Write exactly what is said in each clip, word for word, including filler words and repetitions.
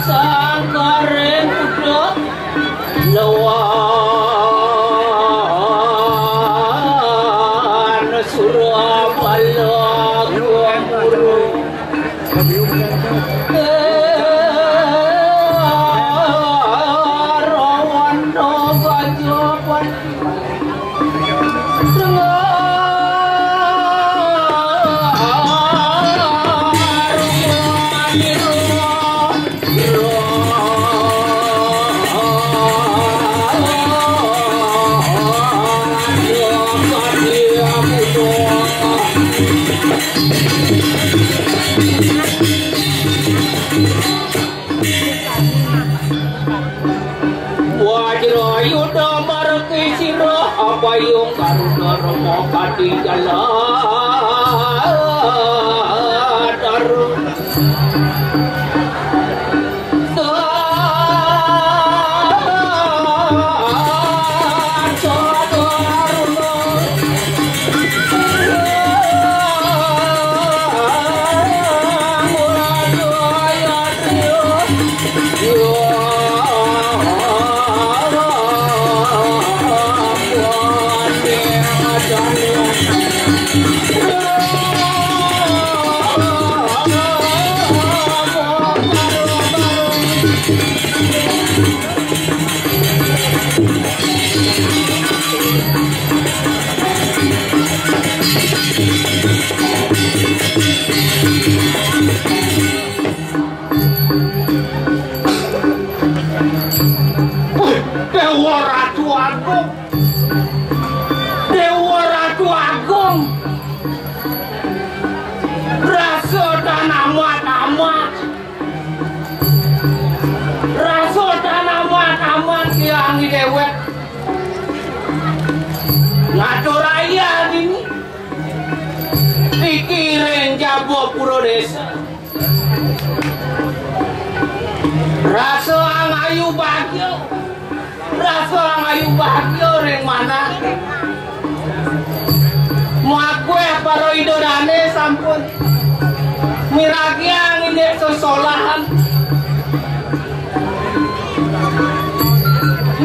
Sangkaring kuda lawan Surabala guru. Rawana Gajapati. Wajrayuda margi sira, Abayung Garuda Rama Kati Jala Daru. Wih, Dewa Ratu Agung. Dewa Ratu Agung. Rasa tan amat-amat. Rasa tan amat-amat tiang déwék. Ngatur ayah dini. Dikiring Jabapura Désa. Rasa angayu bahagia. Rasa angayu bahagia ring manah. Makuéh para ida dané sampun miragiang indik sesolahan.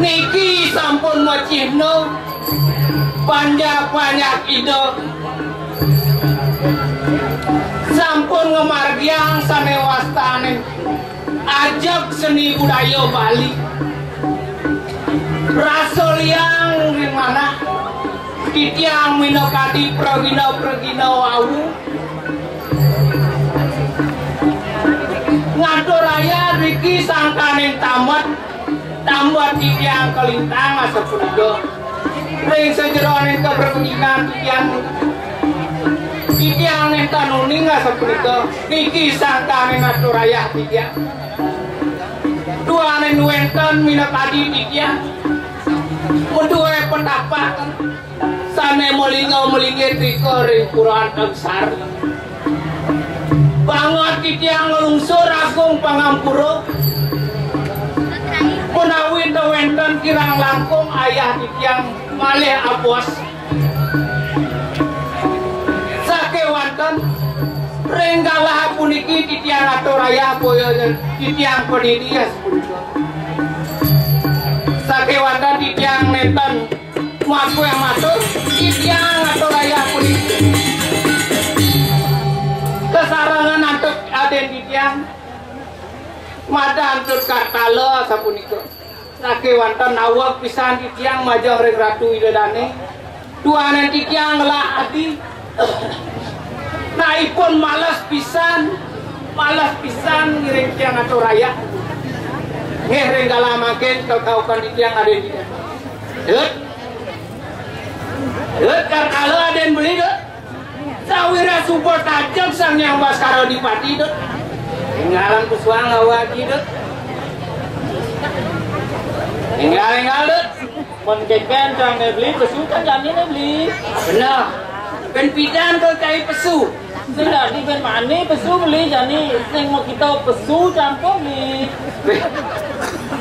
Niki sampun macihna panjak-panjak ida sampun ngamargiang sané wastané ajeg seni budaya Bali. Rasa liang ring manah titiang minakadi pragina-pragina wau. Ngatur ayah riki sangkaning tambet, tambet titiang kalintang asapunika. Ring sajeroning kaprabinginan titiang, titiang nénten uning asapunika. Niki sangkaning atur ayah titiang. Duaning wénten minakadi titiang madué patapak sané malinga-malinggih trika ring Pura Antaksari. Banget titiang nglungsur agung pangampura. Punawi ta wénten kirang langkung ayah titiang malih abos. Sakéwanten ring galah puniki titiang atur ayah boya titiang padidi asapunika. Sakéwanten titiang nénten makuéh matur, titiang atur ayah puniki. Kasarengan antuk adin titiang, madan antuk Kartala sapunika. Sakéwanten awak pisan titiang majeng ring Ratu Ida Dané. Duaning titiang ngelah adi. Nah, ipun males pisan, males pisan ngiring titiang atur ayah. Nggih, ring galah mangkin kakaukan titiang adin titiang. Dut. Dut, Kartala adin beli, Dut. Sawira suba tajeg Sang Hyang Baskara Dipati, Dut. Tinggalan pesuang awak Aji, Dut. Tinggal, tinggal, Dut. Mun kénkén cang né beli, pesu kan jani né beli. Bener. Pén pidan ké kai pesu. Sing dadi pén mani pesu beli jani. Sing makita pesu campur beli.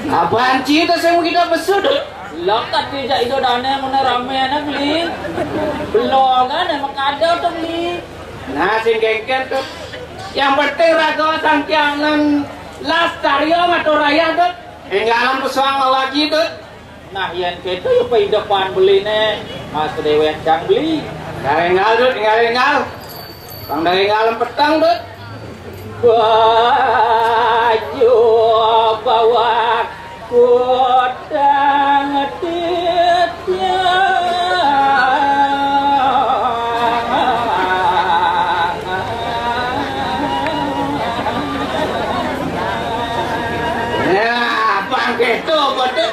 Apaan sih itu sing makita pesu, Dut? Lah, kati jak ijo dane mene rame anak beli. Belum kan, emang kada tuh beli. Nah, sing kengken tuh. Yang penting raga sangkianan las karya matur raya tuh. Enggalan pesuang lagi tuh. Nah, yen keto ya paidepan beline, Mas Dewek cang beli. Tinggal enggal tuh, tinggal enggal. Bang dari enggal petang tuh. Baju bawak kudang titiang. Ya, bangke to, betul.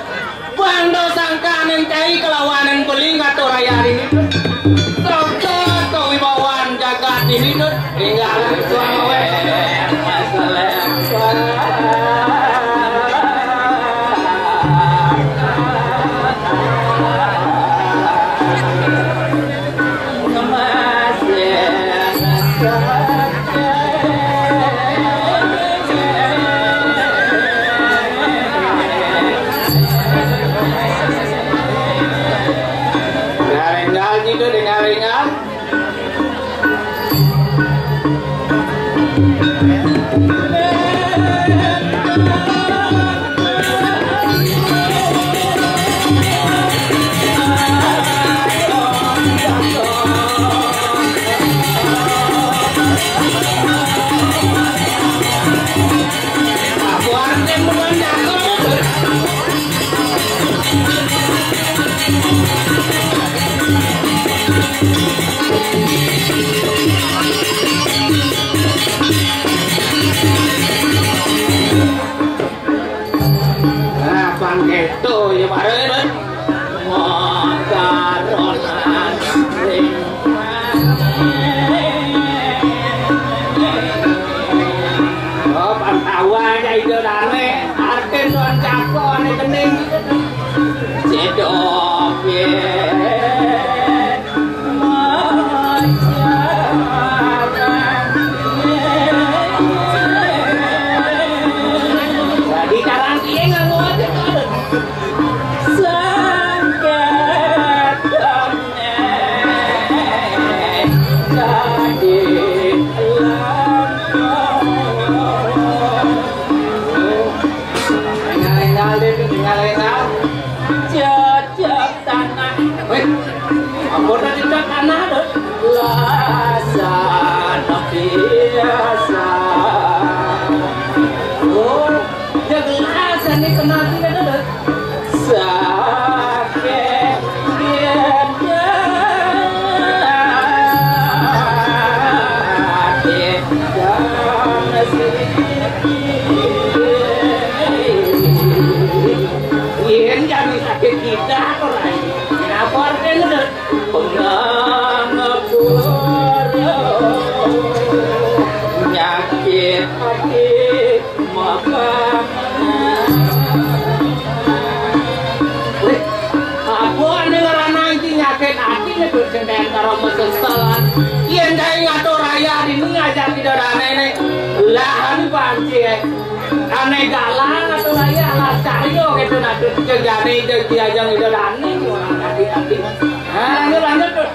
Bando sangkaning cai kelawanan beling atau raya ini. Sangka kewibawaan jagat ini, Dut. Tinggalan suang weh. Ringal-ringal gitu, ringal-ringal. Nah, pang itu ya, bareng. Makaronan ring. Oh, pang tawa aja itu rame. Artin tuan cakone kening. Cedok ye. Jadi, karang kiye nganggo aja, Kak. Sangkatane dadi lampu. Engal-engal deh, engal-engal. Cocok tanah. Weh, ampun, cocok tanah, Dut. Lasan biasa. Oh, ya, lasan ni kenal juga, Dut. Sakit beda hati dan sedih. Yen jani sakit kita, ora. Apa artine, Dut? Pengang ngepur nyakit hati. Wih, apa ane ngerana iki nyakit ati nek sing kaya karo meseselan. Yen kae ngatur raya dini ngajak kita rame ne. Lah anu panci, eh. Ane galang atau raya alas karyo gitu, nah, terus kerjane itu diajang itu rame, orang hati-hati. Nah, lanjut, lanjut, terus.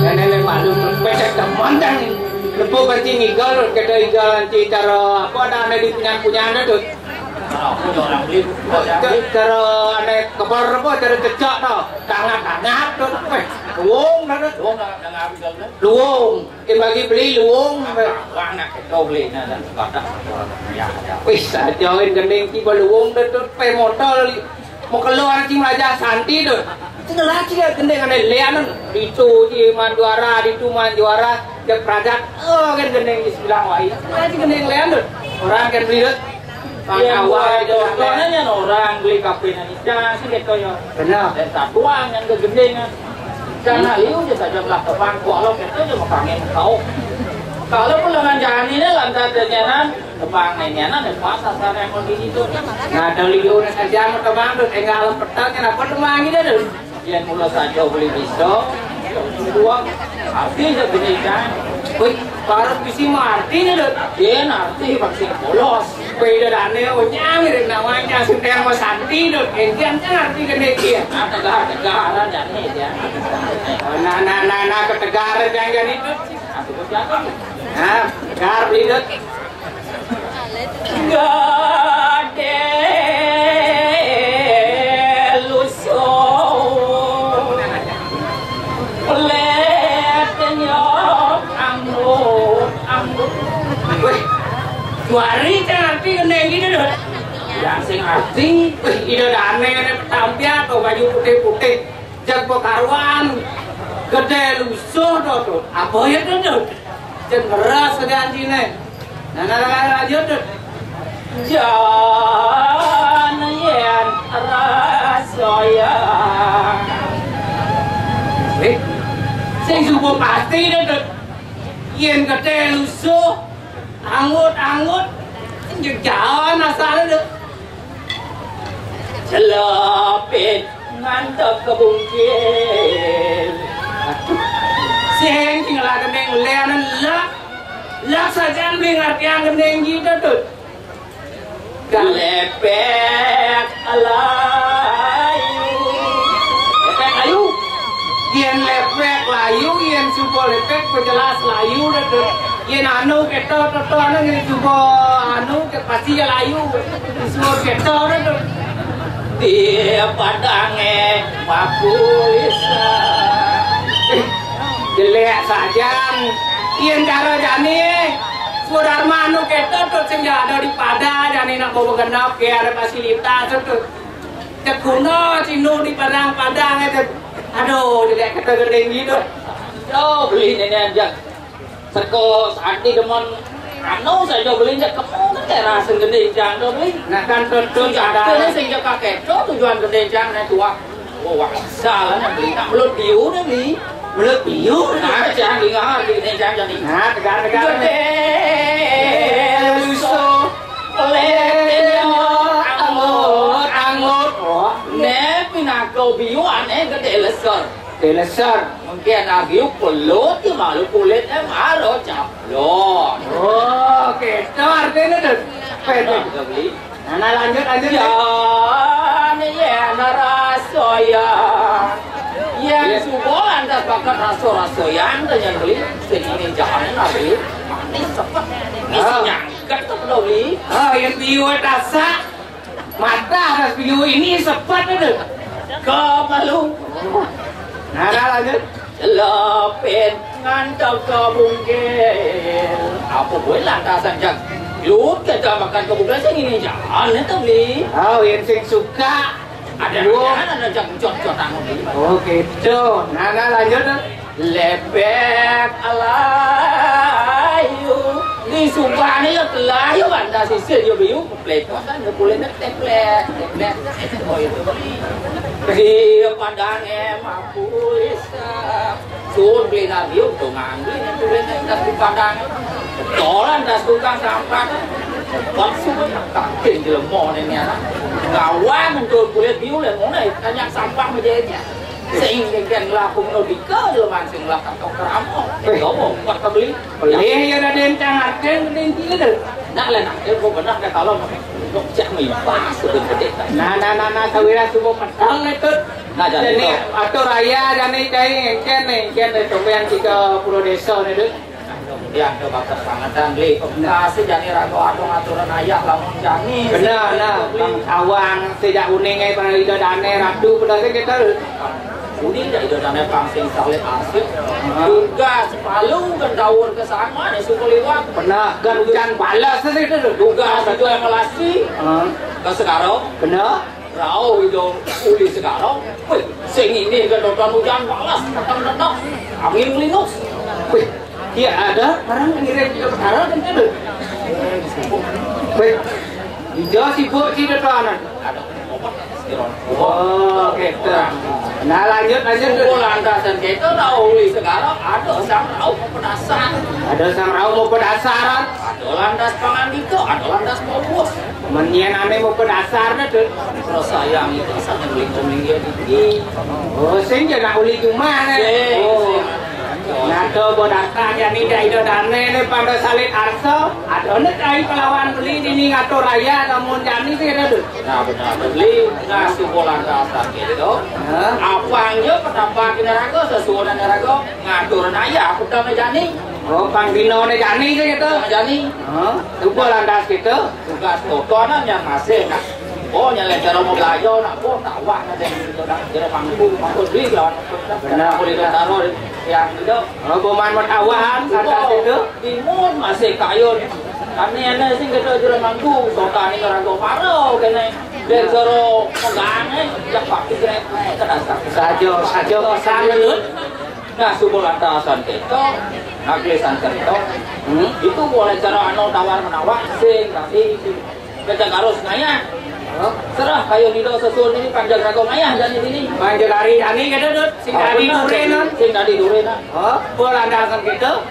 Nenek malu, pesek teman dan lepo kancing igal, kata igal nanti cara apa ada di punya-punya tuh. Cara ané keber apa, cara cecek to. Tangan-tangan to. Wéh, luwung to. Luwung. Ké bagi beli luwung. Wis, sajain gending tiba luwung to, to, pé modal. Mau keluar cing raja santi to. Tinggal aja ya gending ané léanan. Ditu ci manjuara, ditu manjuara. Cék praja, oh, kan gending di sebelah waé. Tinggal aja gending léanan to. Orang kan beli to. Yén awal buat itu contohnya, kan. Nyén orang beli kabéh nang ijang sing kéto ya. Bener. Dan satuan yang kegendingan. Karena liu aja saja lah tebang, kalau kéto aja mau kangen kau. Kalau pulangan jalan ini lantas dan nyanan, tebang nyanan, dan pas sasaran yang lebih itu. Nah, ada liu saja mau tebang to, tinggal petangnya apa tebang ini to. Yén mula saja beli bisa, dua, arti aja beli kan. Wih, harus bisi artinya to. Yén arti pasti polos. Beda dane onyang, mirip namanya sing téang mau santi to. Entian kan arti kene iki ya. Nah, tegar-tegaran jane ya. Nah, nah, nah, nah, ketegaran yang jadi to. Nah, sebut siapa? Nah, tegar beli to. Gedé lusuh. Pelet nyok anggut, anggut. Wéh, juari kan arti gendeng gitu to. Yang sing arti, wéh, ida dane, ane petampian to, baju putih-putih. Jek pekaruan, gedé lusuh to, to. Apa ya to, to? Jek ngeras ke antine. Nah, nah, nah, lanjut to. Jan yén rasa ya. Eh, sing subuh pasti to, to. Yén gedé lusuh, angut-angut, sing jalan asale to. Celepit ngantek ke bungkil. Aduh. Sing tinggal gendeng léanan lah. Lah sajan beli ngartian gendeng gitu to. Lepek layu. Lepek layu. Yén lepek layu, yén suba lepek jelas layu to. Yén anu kéto, to, to, anu, yén suba anu, pasti ya layu. Suba kéto to. Di padangé mapulisan. Eh, jelék sajan. Yén cara jani, Sudarma anu kéto to sing ada di Padang, jani nak bawa genep, ya ada fasilitas to. Cek guna cino di padang-padang itu. Aduh, jelék kéto gending gitu. Yo, beli nenek aja. Seko sakti demen anu saja beli cek kemu kan kayak rasa gede jang to beli. Nah, kan tentu ada. Sing jaka kéto tujuan gede jang né tua. Oh, wah, salah né beli. Nak melut biu né beli. Melut biu. Nah, jang dengar gede jang jadi. Nah, tegar-tegar. Gedé lusuh. Letenyo angut-angut. Oh. Né pinaka biu ané gedé leser. Gedé leser. Mungkin anak biu pelut ya malu kulitnya maro caplok. Oh, kéto artinya to. Pede. Nah, beli. Nah, nah, lanjut, lanjut. Ya, ini ya, nah, rasa ya. Yang suka lantas bakat rasa-rasa yang tanya beli. Sing ini jangan beli. Manis sepet. Isinya. Ketuk doli. Ah, yang biu tasak. Mata atas biu ini sepet itu. Kemalu. Nah, nah, lanjut. Lepin ngantok ke bungkil. Apa gue lantasan, Jang? Yuk, kita makan ke bungkil sing ini jangan itu beli. Oh, yang sing suka. Ada, ada, ada, Jang, jot-jot anu beli. Oh, gitu. Nah, nah, lanjut. Lepek alayu. Di sumpahnya ya telayu banda sisir ya biu. Plepos kan ya kulitnya teplek, teplek. Oh, itu. Di padangnya mampu isa. Sun beli nabi untuk ngambil itu kulitnya tas di padang. Tolan tas tukang sampah. Pas semua kakin jelema ini anak. Ngawang untuk kulit biu lah, mana tanya sampah menjadi. Sing kan nglakung logika lho, mancing lah kantong keramo. Eh. Coba buat kebeli. Beli ya Raden, cang Raden, Raden gila deh. Nak lah, nak, dia kok benar kata lo, kok cak mimpas, sudah gede. Nah, nah, nah, nah, sawira subuh petang itu. Nah, jadi jadi kok. Atur raya, jadi cai ngeken nih, ngeken nih, sampean tiga puluh desa nih, Dut. Yang coba keselamatan beli pemkasi jani raga ada ngaturan ayah lamun jani. Bener, nah, Bang Sawang sejak uning ae para ida dane ratu pada sing kita. Uning dah ida dane pang sing salib arsip. Tugas palu kan daur ke sana ni suku liwat. Bener, kan hujan balas itu. Tugas juga melasi. Heeh. Ke sekarang. Bener. Rauh ida uli sekarang. Wih, sing ini kan hujan balas, petang-petang. Angin melinus. Wih, iya ada orang ngirim ke utara kan ada. Wih, ida sibuk sih depan. Oh, gitu. Nah, lanjut, lanjut. Suku lantasan kita tahu uli sekarang ada sang rauh mau penasaran. Ada sang rauh mau penasaran. Ada lantas pangandika, ada lantas bos. Menyen ane mau penasaran tuh. Terus sayang itu sang beli kuning dia dikit. Oh, sing ya nak uli cuma nih. Sing, oh. Sing. Nah, to bodaka jani ida ida dane ne pada salib arsa, ada ne kai kelawan beli dini ngatur raya lamun jani sih ada tuh. Nah, benar beli ngasih bola dasar gitu. Hah? Apa aja pendapat neraga sesuai neraga ngatur raya aku tak jani. Oh, pang dino ne jani sih gitu. Tak jani. Hah? Coba lantas gitu. Tugas totonan yang masih nak. Oh, nyale cara mau belajar nak. Oh, tawak nak yang gitu nak. Kira mangku, mangku beli lawan. Benar. Aku di taruh yang gitu. Oh, boman matawahan atas itu. Timun masih kayun. Kami ana sing kita jero mangku, sotane ora kok paro kene. Dek jero megane, jak pati krek, kena sak. Saja, saja, sanget. Nah, sumur lantasan keto, nagli santen to. Hmm? Itu boleh cara anu tawar menawar, sing tadi. Kerja karus ngayah. Hah? Serah kayu nido sesuun ini panjang rago ngayah dan ini. Panjang hari ani kata dot, sing Oh, tadi benar. Dure, non. Sing tadi dure, nah. Oh, bola lantasan keto.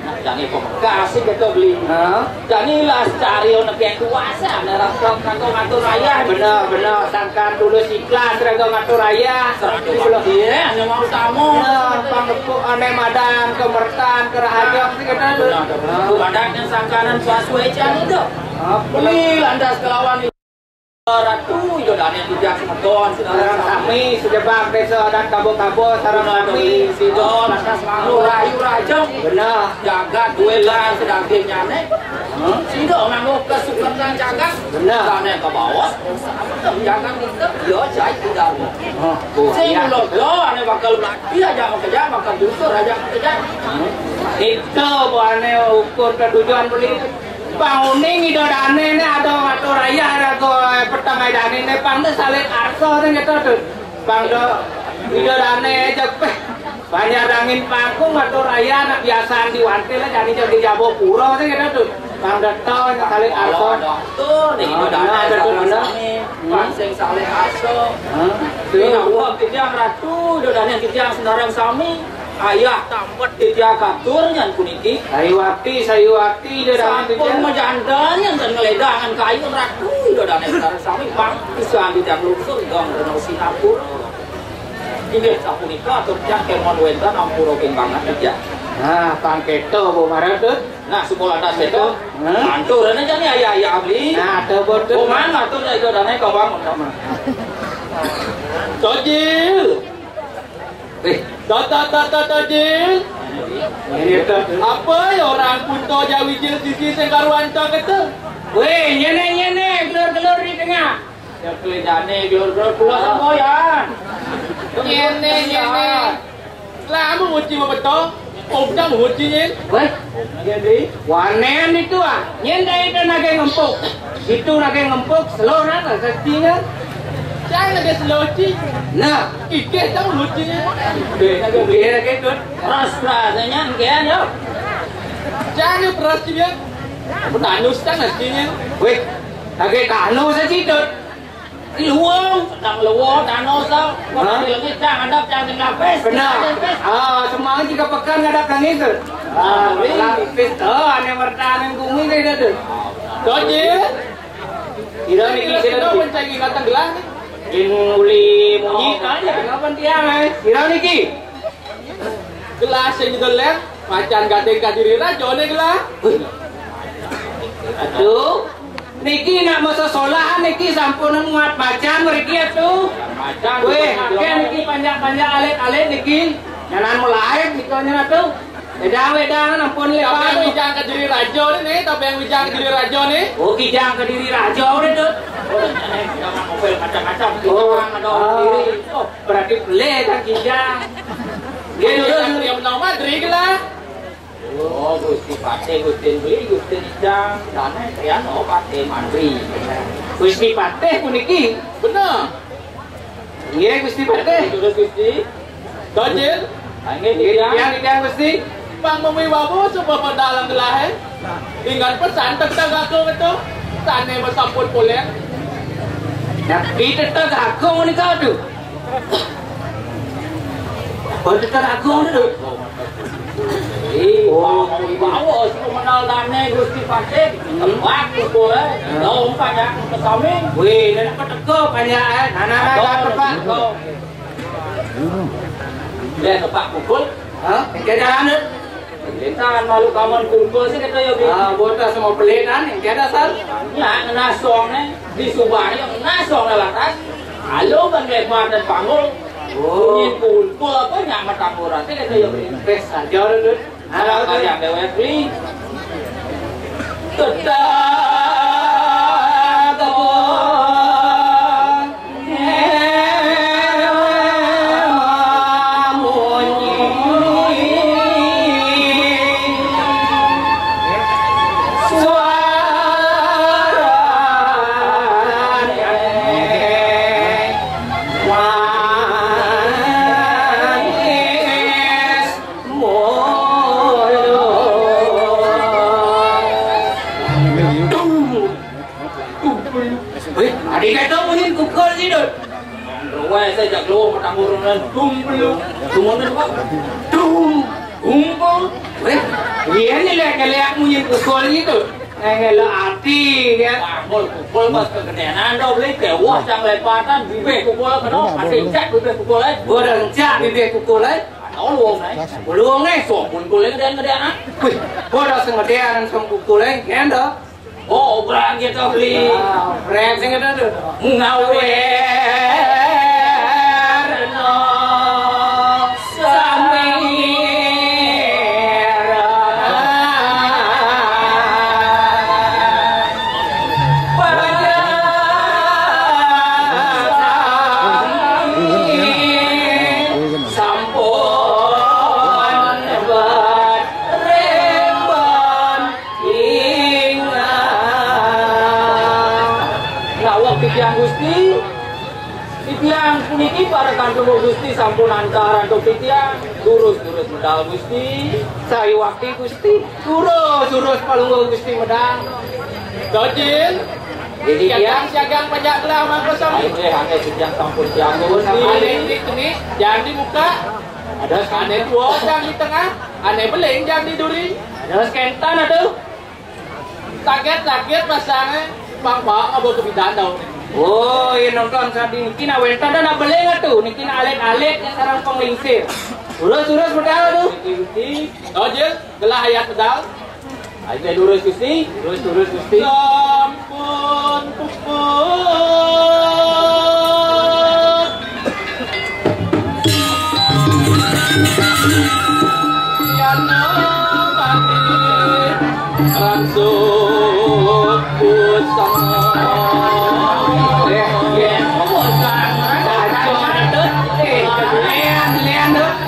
Nah, jani pemekas sih keto beli. Hah? Jani lah cari ono kayak kuasa, ada rasa kanggo ngatur raya. Bener, bener. Sangkan tulus ikhlas, rago ngatur raya. Serah cuma dia, hanya mau tamu. Nah, pangepuk ane madan, kemertan, kerahajang sih kata dot. Benar, benar. Tuh, ada yang sangkanan suasue jani tuh. Apa? Beli lantas kelawan Ratu, ida dane titiang semeton, saudara sami, sejebak desa adat Kabo-Kabo, sareng sami, sida lantas mangku rahayu rahajeng. Bener. Jagat duwe lan sedagingnyane. Hah? Sida nganggo kesukertan jagat. Bener. Dane kebaos, jagat kita, ya jai dharma. Oh, oh, sing iya. Lho, lho, ane bakal mati aja mau kerja, bakal justru aja mau kerja. Hmm. Itu buane ukur ketujuan beli. Pang uning ida dane ne ada ngatur raya rago, eh, petang ida dane ne pang de salit arsa ne gitu tuh. Pang de ida dane aja peh. Banyak angin pangkung ngatur raya nak biasaan di wanti lah jadi jadi jabo pura ne gitu tuh. Pang de to salit arsa. Tuh, di ida dane ada tuh bener. Pang sing salit arsa. Hah? Tuh. Ina uang titiang ratu, ida dane titiang senarang sami. Ayah tampet titiang katur nyan puniki. Sayuwakti, sayuwakti, ida dane sampun titiang. Majanten nyan ten ngeledangan kayu ratu, ida dane saudara sami pang pisan titiang lungsur dong reno Singapura. Inggih sapunika atur titiang kemon wenten ampura king banget titiang. Nah, pang keto, Bu Maret, tuh. Nah, sekolah tas itu. Hah? Mantu rene jani ayah-ayah abdi. Nah, tuh, Bu, tuh. Bu, man, mantu ida dane kawang. Tojil. Eh, tata, tata, tata, Jil. Ini tuh. Apa ya orang Kunto Jawi Jil sisi sing karuan tak kete? Weh, nyene, nyene, gelur-gelur di tengah. Ya, kelidane, gelur-gelur, pulang semboyan. Nyene, nyene. Lama nguci mau beto. Udah nguci, Jil. Weh, Wanen itu ah, nyen dai itu nage ngempuk. Situ nage ngempuk, selor apa sestinya? Jangan nage seloci. Nah, ike tahu lucinya. Deh, nage biar gitu. Ras rasanya engkean yo. Jangan peras dia. Tanus kan sestinya. Weh, nage tanus aja itu. Luwung, sedang luwung, danau sa. Hah? Lagi cang ada cang sing lapis. Benar. Lapis. Ah, semua juga pekan ngadap nang itu. Ah, lapis. Oh, ane mertaning bumi kayak gitu. Doji. Kira niki sira mencari kata gelah nih. Jin uli munyi kan ya kenapa dia eh? Kira niki. Gelah sing dolen, macan gading kadiri rajane gelah. Aduh, niki nak masa sekolahan niki sampun muat macan mriki atuh. Macan. Weh, akeh niki panjak-panjak alit-alit niki. Nyanan melaib niki nyen atuh. Wedang, wedang, ampun, lek. Tapi yang wijang Kediri Raja ni, ni, tapi yang wijang Kediri Raja ni. Oh, kijang Kediri Raja ni tu. Oh, ini jangan ngopel macam-macam. Oh, kijang ada orang diri. Oh, berarti pelih kan kijang. Dia dulu dia menang Madrid lah. Oh, Gusti Patih, Gusti Beli, Gusti Ijang, dan yang oh Patih Madrid. Gusti Patih puniki. Benar. Nggih, Gusti Patih. Terus, Gusti. Ganjil. Nggih, nggih, titiang. Titiang, titiang, Gusti. Pang mumi wabu, coba pedalang gelah, eh. Ingat pesan tentang aku betul. Tane besampun poleng. Tapi tetap aku menikah tu. Oh, tetap aku tu. Oh, bawa si pemenal tane, Gusti Patih. Tempat pukul, eh. Daun panjang ke samping. Wih, nak apa teko panjang, eh. Nana, nana, tempat. Dia tempat pukul. Hah? Dia jalan tu. Kita malu kaman pukul sih kita ya, Bi. Ah, bota sama pelinan yang tiada sal. Ya, ngena song ni. Di Subang ni ngena song dah lantas. Alo kan lebar dan panggul. Oh. Bunyi pukul apa nyak mata borat sih kita ya, Bi. Pes saja tu. Anak karya dewek, Bi. Tetap Wih, adi kata bunyi pukul sih, Dut. Ruwai saya jak keluar mata burung dan dum belum. Cuma ni apa? Dum, gumpul. Wih, iya ni lek ngeliat bunyi pukul gitu. Ngela ati ya. Pukul, pukul pas kegedean anda beli kewah cang lepatan bibih pukul kena masih cak bibih pukul eh. Gua dah cak bibih pukul eh. Tolong eh. Belum eh, sok pukul eh gedean-gedean ah. Wih, gua dah sengedean sama pukul eh, ngenda. Oh, obrolan kita beli. Ah, brand sing ada tu. Ngawer no sami pada sampun bat remban. Ingat. Lawak titiang Gusti. Titiang puniki para kantulo Gusti sampun antar antuk titiang. Durus-durus medal Gusti. Sayu wakti Gusti. Durus-durus palungguh Gusti medal. Dojil. Jadi siagang, siagang pajak gelah mangko sami. Ayo, eh, angge titiang sampun siaga Gusti. Ane ini keni, jangan dibuka. Ada ane dua jang di tengah, ane beling jang di duri. Ada sekentan aduh. Taget-taget pasangnya, pang bawa ngabo ke bidan tau. Oh, iya nonton saat ini. Niki nak wenta dan nak beling atuh. Niki nak alit-alit yang sarang penglingsir. Urus-urus modal tuh. Oh, Jil, gelah ayat pedal. Ayo lurus Gusti, lurus lurus Gusti. Sampun puput. Yana mati rangsuk pusaka. Eh, eh, pusaka. Lian, lian, lian.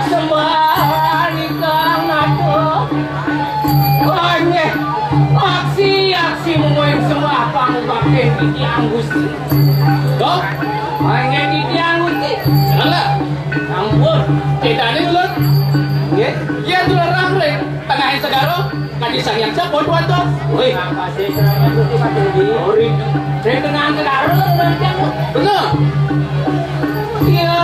Sembah ikang atuh. Wah, nggih. Aksi, aksi mungguing sembah pangubaktin titiang Gusti. Kok? Wah, nggih titiang Gusti. Alah. Ampun. Cedane ulun. Nggih. Iya tuh orang ring. Tengah segaro. Kaji sang yang siapa tuan tuh? Woi. Apa sih serangan Gusti Patih? Ori. Saya kenal segaro. Bener. Iya.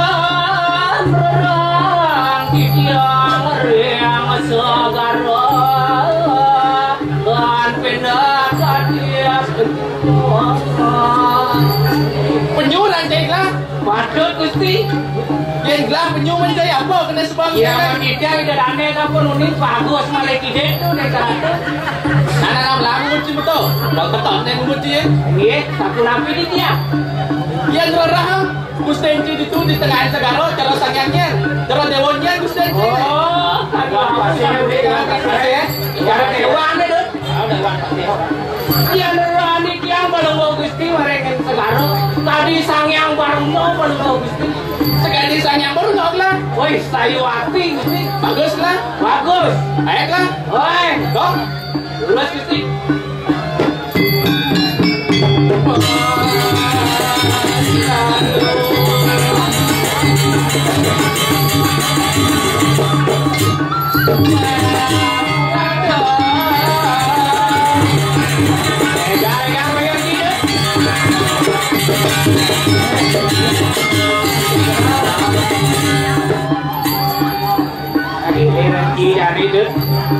Penyu lan cai gelah. Patut, Gusti. Yén gelah penyu men cai apa kena sebab? Ya, kita ida dane sampun uning bagus malih kidik tu, dek saratu. Nana nam lam ngut ci beto. Bang beton ne ngut ci. Nggih, sapunapi di dia? Yén rerah Gusti Encik ditu di tengah segara, cara sangian nyen, cara dewa nyen Gusti Encik. Oh, aduh, apa sih? Cara dewa ne, Dut. Yén rerani tiang Palungguh Gusti maring segara. Tadi Sang Hyang Baruna Palungguh Gusti. Sekali Sang Hyang Baruna lah. Woi, sayu ati Gusti. Bagus lah. Bagus. Baik lah. Woi. Kok? Lurus Gusti.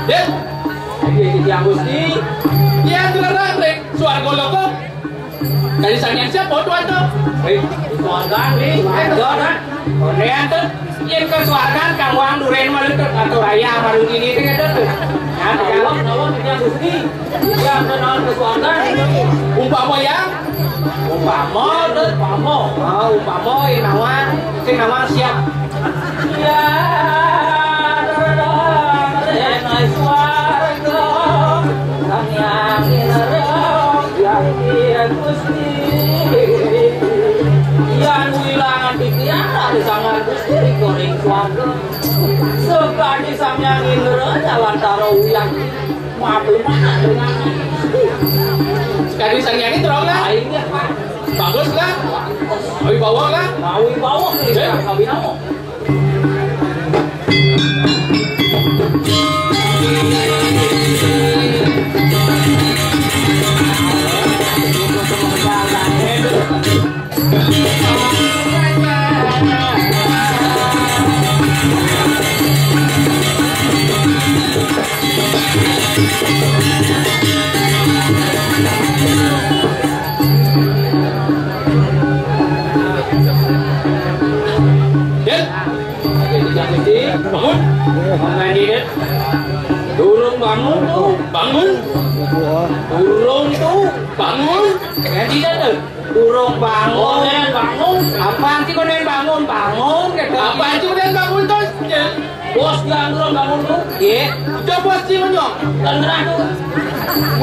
Dek, lagi di tiang Gusti. Iya, tuh, Rek. Suarga loko. Dari sangyan siapa tuan tu? Eh, suarga ni. Suarga, kan? Konean tu. Yen ke suarga, kang wang duren malu tu. Atau raya malu ini tu, kata tu. Ya, kang wang, kang wang, tiang Gusti. Yang kenal ke suarga. Umpama yang? Umpama, tu, umpama. Ah, umpama, yang nawang, sing nawang siap. Ya, yen swarga, Sang Hyang Indra, Hyang Gusti. Yan wilangan titiang dari Sang Hyang Gusti ring swarga. Sakadi Sang Hyang Indra, nyalantara uyang. Maaf, lemah dengan. Sekali Sang Hyang Indra lah. Ayo, Pak. Bagus lah. Awi bawah lah. Awi bawah, eh. Kawin apa? Dit. Bangun. Bangun, Dit. Durung bangun tu. Bangun. Durung tu. Bangun. Ganti dah tu. Durung bangun. Oh, jangan bangun. Apaan sih kau jangan bangun? Bangun, kata. Apaan sih kau jangan bangun tu? Bos jangan durung bangun tu. Iya. Udah bos sih menyong. Dan gerah tu.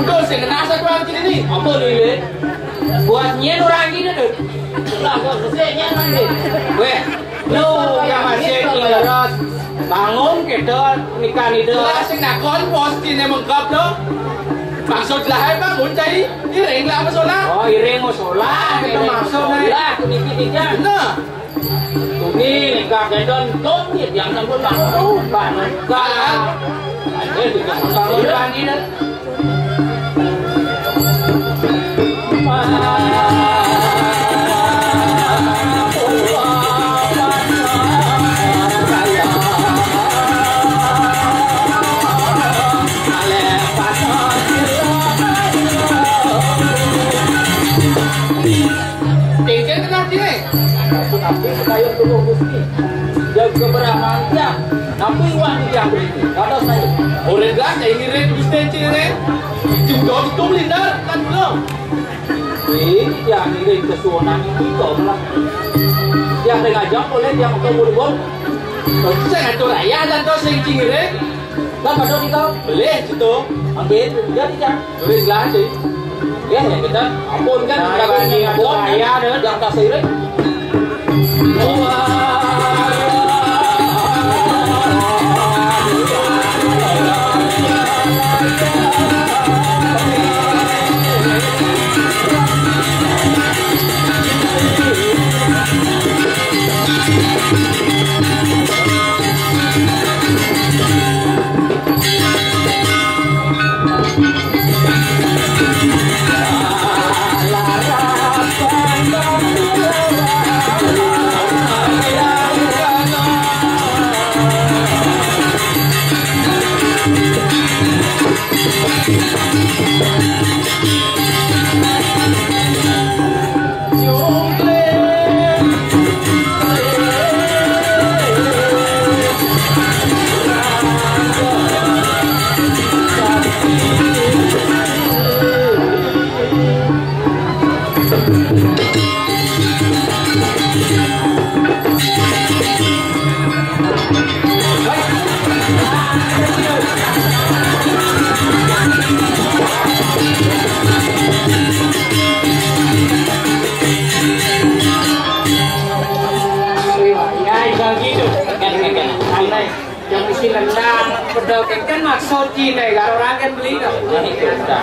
Udah sih kena satu orang sini ni. Apa ni, Dit? Bos nyen orang gini tu. Lah, bos besar nyen orang ni. Weh, lu yang masih ingat. Bangun kita nikah ni dah. Lah, sing nakon bos sini mengkap tu. Maksud lah, hai, bangun cai. Iring lah apa solah? Oh, iring mau solah. Kita maksud, hai. Lah, aku mikir tiga. Nah. Tuni nikah gendon, tuni yang sampun bangun. Bangun. Bangun. Bangun. Tinggal kenal dia. Aku tapi sekalian dulu Gusti. Jaga beramal ya. Tapi uang dia beri. Kata saya. Orang dah saya ngirim Gusti cire. Juga itu melindar kan belum. Ih, ya ngirim kesuonan itu lah. Yang dengan jam boleh yang ketemu di bol. Saya ngatur ayah dan kau sing cire. Lah, padha kita. Boleh, gitu. Ambil, ya, tidak. Boleh, lah, sih. Ya, ya, kita. Ampun, kan, nah, kita ini punya ada ayah, ada. Yang tak seiring. Ya, iso gitu. Kan, kan, kan. Aneh. Yang isi nendang, pedal kan, kan maksud kita, kalau orang kan beli dah. Jadi, itu dah.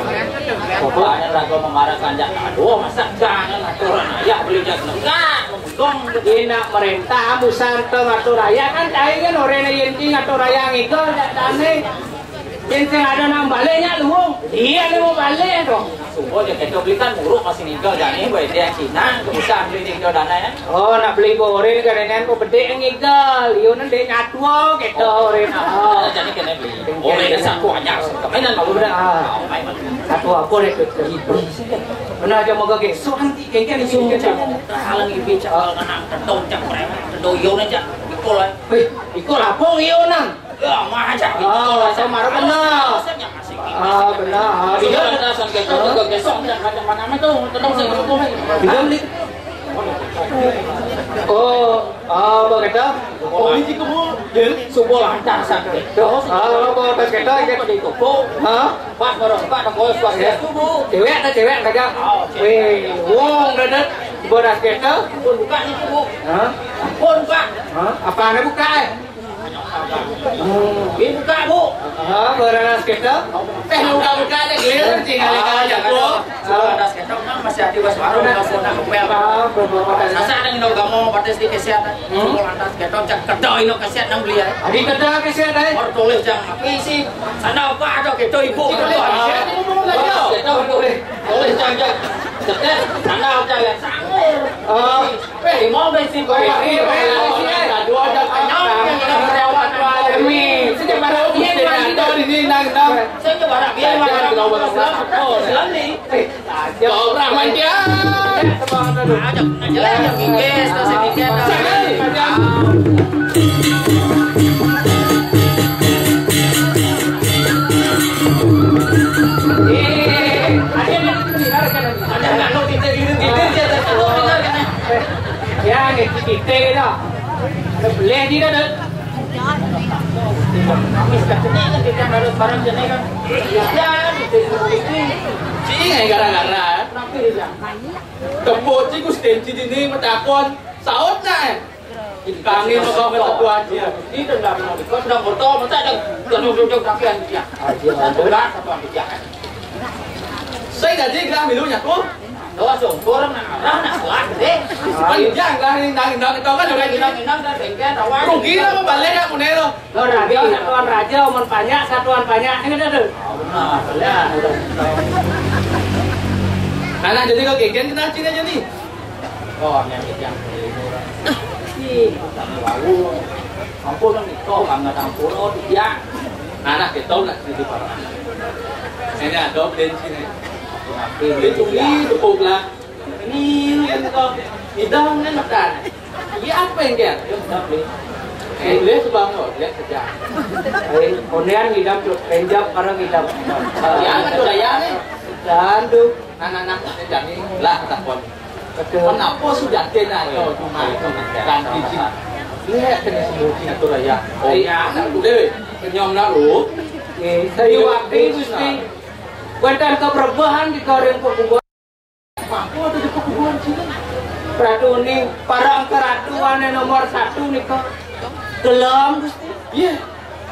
Pokoknya ragu memarah saja. Aduh, masa jangan aturan ayah beli jak nengah, mengutong. Ina merintah, busan tu ngatur ayah kan, cai kan orang yang inti ngatur ayah ngigol, jak tane. Yang sing ada nang balik, nyak luung. Iya, ni mau balik tu. Subuh dia kata beli kan muruk masih ngigol, jani buat dia Cina, tu busan beli di Cina dana ya. Oh, nak beli borin kadang-kadang kok bedek ngigol. Iyo nang dek nyatu kita orin. Oh, jadi kena beli. Orin satu aja. Mainan malu dah. Ah. Main malu. Satu apa dek tu? Ibi. Mana aja moga gesok nanti kengkeng isu. Halang ibi cak nang tedong cak preman. Tedong iyo aja. Ikol lah. Weh, ikol apa iyo nang? Ya, mah aja. Oh, sama benar. Ah, benar. Ah, iya. Ada sang gesok, gesok, gesok, macam mana tu? Tedong sing. Iya, beli. Oh, ah, apa kata? Oh, ini kamu, Din? Subuh lancar sakit. Ah, apa kata? Apa di toko? Hah? Pas baru buka toko, suas subuh. Cewek atau cewek kagak? Oh, cewek. Weh, wong dadat. Beras kita. Pun buka ni subuh. Hah? Pun buka. Hah? Apa anda buka eh? Ini buka, Bu. Ah, beranas kita. Eh, buka-buka aja, giliran tinggal Ah, ikan aja, jangan Bu. dong. Suruh lantas ketok, kan masih ada bas warung, masih ada ngepel. Ah, beberapa kali. Sasa ada yang udah mau patis di kesian. Hmm? Suruh lantas ketok, cek ketok, ino kesian nang beli ya. Adi ketok kesian, eh? Orang tulis jang, apa isi? Sana apa ada ketok, Ibu? Kita lihat, siapa yang mau belajar? Ketok, tulis. Tulis jang, jang. Ketok, sana apa yang sanggup? Ah. Weh, mau besi, weh. Weh, weh, weh, weh. Aduh, ada kenyang, yang ada karyawan, ada demi. Sejak barang dia, Gusti, yang ada di sini, nang, nang. Sejak barang dia, yang ada karyawan, ada demi. Oh, selalu. Eh, jauh Rahman dia. Ada, ada, ada, ada, ada, ada, ada, ada. Ya, ni kita dah. Boleh dia dah. Kami sudah jenis kan, kita harus barang jenis kan. Ya, kita itu. Sini gara-gara. Kenapa dia? Tepuk cikgu stensi ini, metakon. Saut nak, eh? Kami mau bawa satu aja. Ini dendam, dendam botol, masa ada duduk-duduk tapi aja. Aja. Satu gelas, satu aja. Saya jadi gelas minumnya, tuh. Doa syukur, nak arah, nak kuat, deh. Kan jangan gelas ini, nang, nang, kau kan udah gila. Nang, nang, nang, nang, nang, nang. Rugi lah, mau balik, nak, punya lo. Lo raja, satuan raja, umur banyak, satuan banyak. Ini dah tuh. Nah, boleh. Anak jadi kau keken, kena cina jadi. Oh, yang yang si tahu. Ampun, kan itu, kan nggak tahu, oh, dia. Anak kita nak jadi para. Ini ada bensin ini. Itu ini, tepuk lah. Ini yang kau, idam kan, kan. Iya, apa yang dia? Dia sudah beli. Eh, dia sudah mau, dia kerja. Eh, kemudian idam tu, penjap orang idam. Ya, kan tu, ya, ni. Dan tu. Anak-anak, kerja ni, lah, tak pun. Betul. Kenapa sudah kena kau cuma ganti sih? Lihat kena semua sih, tu raya. Oh, ya, anak tu, deh. Kenyang nak lu. Eh, saya waktu, Gusti. Bukan ke perubahan di kau yang kau buat. Apa tu di perguruan Cina? Ratu ni, parang keratuan yang nomor satu ni kau. Gelem, Gusti. Iya.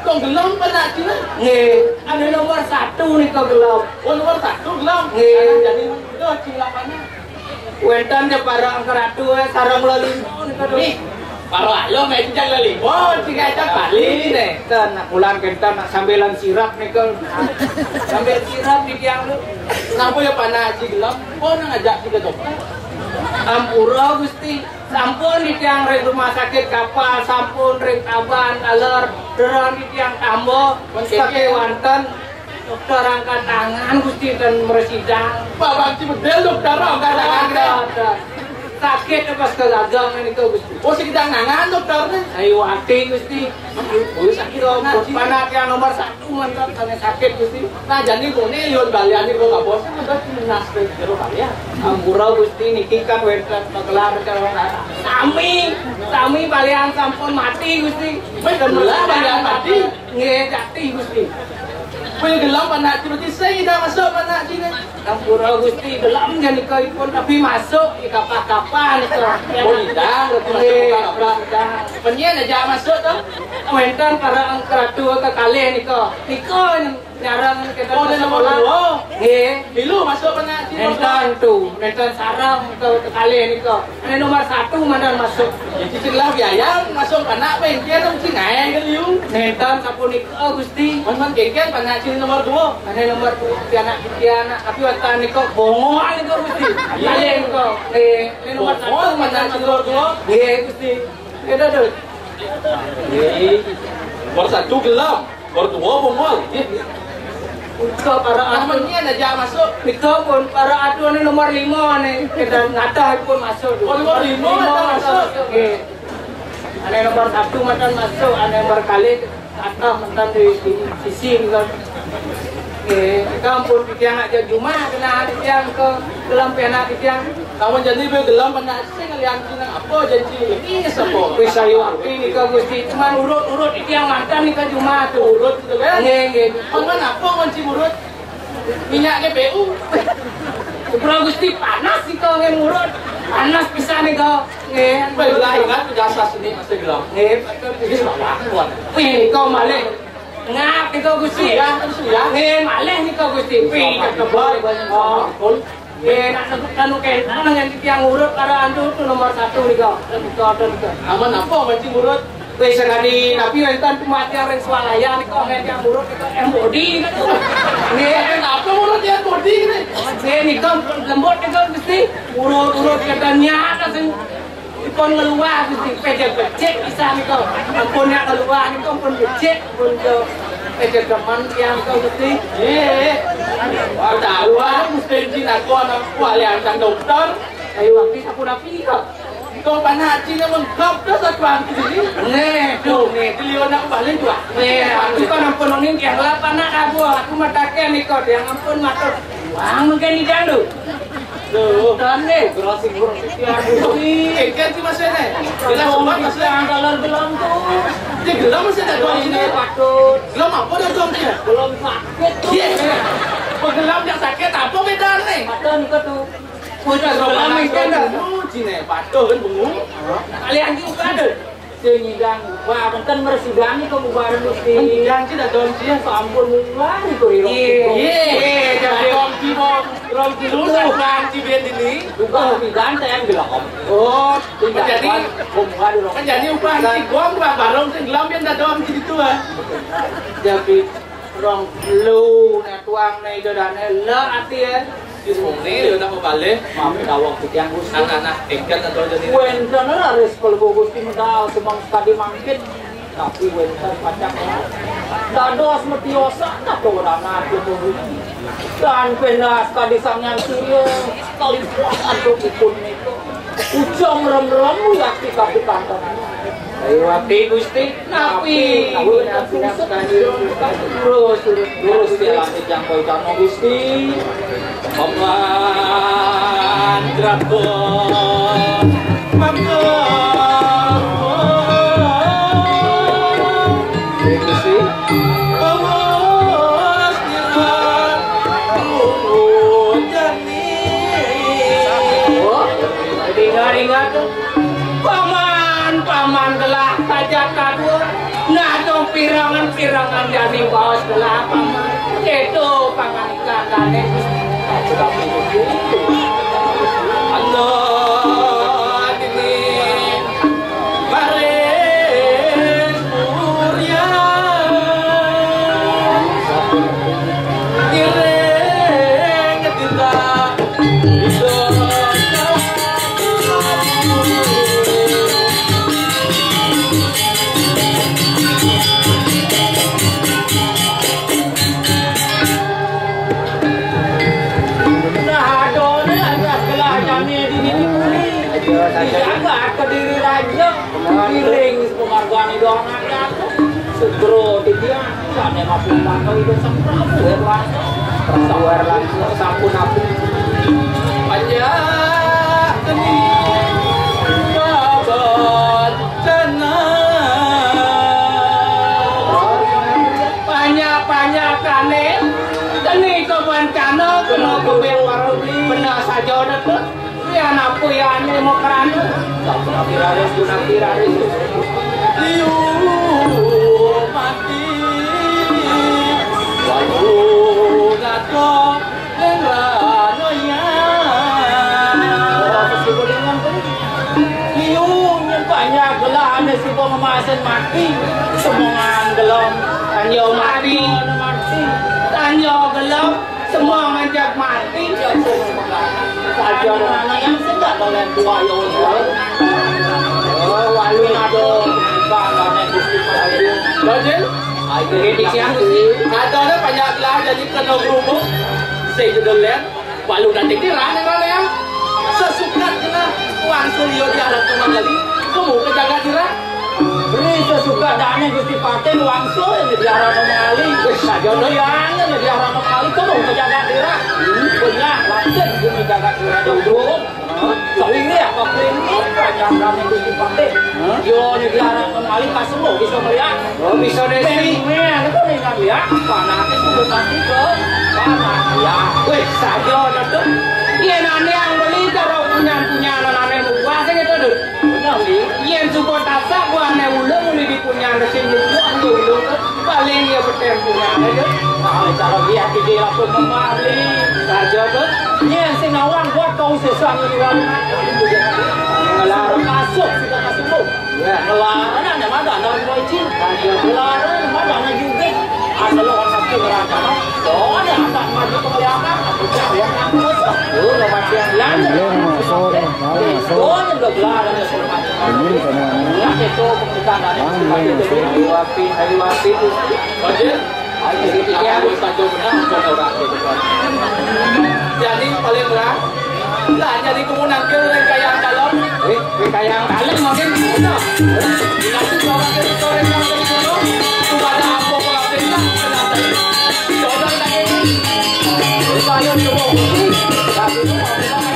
Kau gelem apa nak Cina? Nggih, anu nomor satu ni kau gelem. Oh, nomor satu gelem. Nggih. Anak jadi itu Cina apa ni? Wénten ya parang keratu, eh, sarang lelima ni kau. Nih, parang lo main jang lelima, Cina aja Bali ni. Ten, nak bulan kenten, nak sambilan sirap ni kau. Sambil sirap di tiang lu. Kenapa ya panas si gelem? Kau nak ngajak kita tu? Ampura, Gusti. Sampun di tiang ring rumah sakit kapal, sampun ring taban, taler, deran di tiang tambo, pakai wanten, dokter angkat tangan, Gusti, dan meresidang. Babak si bedel dokter angkat tangan, ada, ada. Sakit pas ke gagang nika, Gusti. Oh, sing kidang nangan dokter né. Ayo ati, Gusti. Oh, sakit banget sih. Panak yang nomor satu mantap, sangat sakit, Gusti. Nah, jani koné liun balian nika, bos. Udah lunas, jero balian. Ampura, Gusti, niki kan wénten magelar, sami, sami balian sampun mati, Gusti. Wéh, gelem balian mati? Nggih, jati, Gusti. Wéh, gelem panak, berarti saya tidak masuk panak sini. Ampura, Gusti, gelem nika ipun, tapi masuk di kapah-kapah nika. Oh, tidak, berarti masuk. Nggih, kapah-kapah. Penyén aja masuk to. Wénten para angkeratu kekalih nika. Nika nyareng kita. Oh, di nomor dua. Nggih. Milu masuk panak sini. Wénten tu, wénten sareng nika kekalih nika. Ané nomor satu mandan masuk. Ya, cicing lah biaya masuk anak bengkel dong cing aé kan liu. Nénten sapunika, Gusti. Man, man, kéngkén panak cicing nomor dua. Ané nomor dua, pianak, pianak, tapi wénten nika bongol nika, Gusti. Iya. Kalih nika. Eh, ané nomor satu mandan nomor dua. Nggih, Gusti. Éda, Dul. Nomor satu gelem. Nomor dua bongol. Nika para atuh. Amannya aja masuk. Nika pun para atuh ané nomor lima ané. Kita ngatah pun masuk. Oh, nomor lima ngatah masuk. Nggih. Ané nomor satu mandan masuk, ané nomor kalih ngatah mandan di, di sisi nika. Nggih, nika ampun titiang aja jumah kena titiang ke dalam pena titiang. Kamu jadi be gelem panak Sing ngalian cina apa janji ini sapa? Wis ayo api nika, Gusti. Cuman urut-urut iki yang mantan nika cuma tuh. Urut gitu kan? Nggih, nggih. Cuman apa kunci urut? Minyak G P U. Sepura, Gusti, panas nika nggih urut. Panas pisan nika. Nggih. Baiklah, ingat jasa seni masih gelem. Nggih, betul. Ini salah kuat. Wih, nika malih. Ngap nika, Gusti. Suyah, kan suyah. Nggih, malih nika, Gusti. Wih, tebal. Oh, betul. Eh, nak sebut anu kénten dengan titiang urut para antu tu nomor satu nika. Nika, nika, nika. Aman apa mancing urut? Wis sekali, tapi wénten tuh mati orang swalaya nika, orang yang urut nika M O D nika tuh. Nggih. Kenapa urut ya M O D ini? Nggih, nika lembut nika, Gusti. Urut-urut katanya sing Ipun ngeluar, Gusti, pédé becik pisan nika. Ampun, nek ngeluar nika ampun becik, ampun ke pédé demen tiyang nika, Gusti. Eh, wah, tahu ah, Gusti Jin aku anak wali ancang dokter. Ayo, Gusti, sampun rapi kok. Kok panak cina mengkop terus aku anti ini? Nih, tuh, nih, beliau nak balik dua. Nih, aku kan ampun ning tiyang lapan nak aku, aku mataken nika, tiyang ampun matur. Wah, mungkin tidak lho. Loh, tane, berasing berasing. Ya, Gusti. Eh, kan si Mas Ene. Jelas sobat Mas Ene. Yang dalam belum tuh. Dia gelem masih ada doang sini. Patut. Gelem apa ada doang sini? Belum sakit tuh. Iya. Penggelem nggak sakit apa bedanya? Patut nika tuh. Udah gelem itu dah. Oh, sini patut kan bengong. Kalian juga ada. Sing nyidang upah, menten mresidani kok bubaran Gusti. Janji dah dong sih. Sampun mulai kok ira. Iya. Iya, jadi dong sih mau rong kilo janji biar ini. Bukan pidan tem gelem. Oh, jadi kan jadi upah si gong, upah barong sing gelem yen dah dong sih itu ah. Jadi rong kilo nek tuang nek jodane le ati ya. Sing muni ya nang balik. Mami dawuh titiang Gusti. Anak-anak tingkat atau jadi. Wénten raris kalbu Gusti medal sumang sekadi mangkin. Tapi wénten pacak dados metiosa kato anak itu. Dan pendas kadi Sang Hyang Surya kalipun antuk ipun nika. Ujung rem-rem yakti kapikanten. Ayo ati Gusti. Napi? Lurus, lurus, lurus ya, lantik yang kau utama, Gusti. Paman Dragon, Paman. Gusti. Paman, Paman. Oh, ingat-ingat. Paman, paman telah tajak kabur. Nah, dong pirangan-pirangan jani baos telah paman. Itu paman ikan dane. Anak ini maring Surya. Ngiring kita. Wani doang aja tuh. Sugro di dia, sana masih pantau itu sama Prabu Erlangga. Prabu Erlangga sampun aku. Panjak geni babacana. Banyak-banyakane geni kebencana kena kebewarubi. Benar saja udah tuh. Yan apa yane mau kerana? Sampun aku raris, pun aku raris. Liu mati. Walu gato lengrano ya. Liu banyak gelah ane suka ngemasin mati. Semongan gelem. Tanjo mati. Tanjo gelem. Semua manjak mati. Aja anak yang sedang oleh tua yo. Oh, walu ado. Bang, Gusti Prabu. Bajil? Ayo, ini siang, Gusti. Ada ada banyak lah jadi kena berhubung. Saya judul lain. Walu nanti di rane rane ya. Sesukat kena uang sulio di alat kembali. Kamu ke jaga dira. Beri sesuka dane Gusti Patih wangsul yang diarah nang ali. Wis saja no yang yang diarah nang ali, kamu ke jaga dira. Benar, lanjut gini jaga dira dulu. Sehingga apa ini panjang kami Gusti Patih. Yo ini diarah nang ali kasmu bisa melihat. Oh, bisa deh. Ini kan yang lihat. Panasnya sudah pasti ke panas ya. Wis saja no tuh. Iya nane yang beli kalau punya punya nane buah sing itu tuh. Bener, Li. Yen suka tasak buahne ulung muni dipunyane sing nyuwun ulung paling ya petempuran aja. Nah, cara dia iki lapor memali. Raja tuh, yen sing nawang buat kau sesang di warung. Ngelar masuk sudah masuk. Ya, ngelarane ada ada mau izin. Raja ngelarane ada ada juga. Asal lo kan satu ngerangkana. Soalnya akan maju ke belakang, aku cari yang ngangkut. Tuh, lo mati yang belanja. Belum masuk, belum masuk. Soalnya udah belanja, suruh mati. Ini kan yang Enggak, itu pembukaan. Ayo, api, ayo, api. Roger? Ayo, iya, ayo, satu menang, coba, Pak. Jadi, paling murah. Lah, jadi kamu nampil dengan kaya dalam. Eh, kaya dalam makin mudah. Dikasih tahu lagi, tahu lagi, tahu lagi, tahu lagi. Itu ada apa, apa, apa, itu, kenapa? Coba lagi. Saya coba. Tapi itu mau bilang,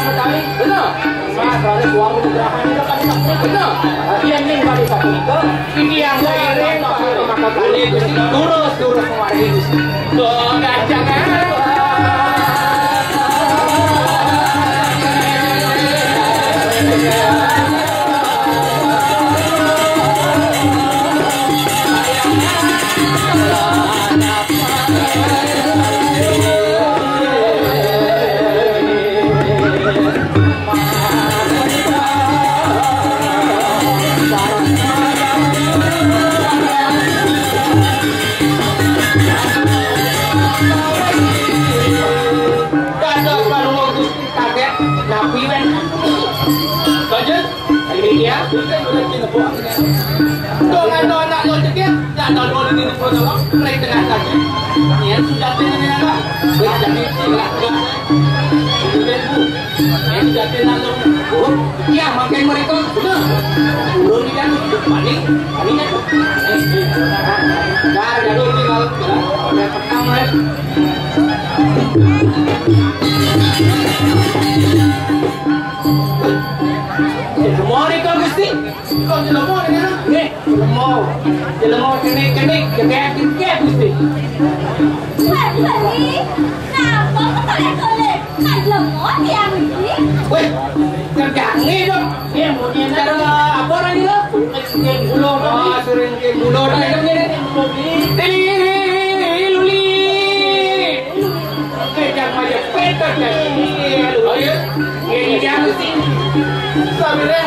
kenapa? Benar. Nah, soalnya suara gerakannya kan benar. Latihan nih, kali satu itu. Ini yang saya ini, Pak, maka kali itu sih lurus, lurus kemarin itu. Tuh, gacang, kan? Dados panuwun Gusti kaget napi wen. Lanjut. Ini dia. Tuh, ngano anak lo cekik, ya, tahu dulu di depan lo, mulai tengah lagi. Ya, sudah tinggal ini apa? Sudah tinggal. Ini jati nang, Bu. Iya, makin mereka. Nah, ulun iki kan paling, paling kan. Nah, jadi tinggal, tinggal, tinggal petang, ya. Semua mereka mesti. Kok jelema ngene, nah? Nggih, jelema. Jelema kenik-kenik, jegek-jegek mesti. Weh, Bali, napa kok toleh-toleh? Kan jelema tiang iki. Weh, kerjane dong. Nggih, mungkin cara apa lagi, lho? Sering gulung, oh, sering gulung. Ayo, ngene, ngene. Ini, ini, ini, ini, luli. Kejak aja, petot, ya. Iya, luli. Oh, iya? Nggih, iya, mesti. Sabire.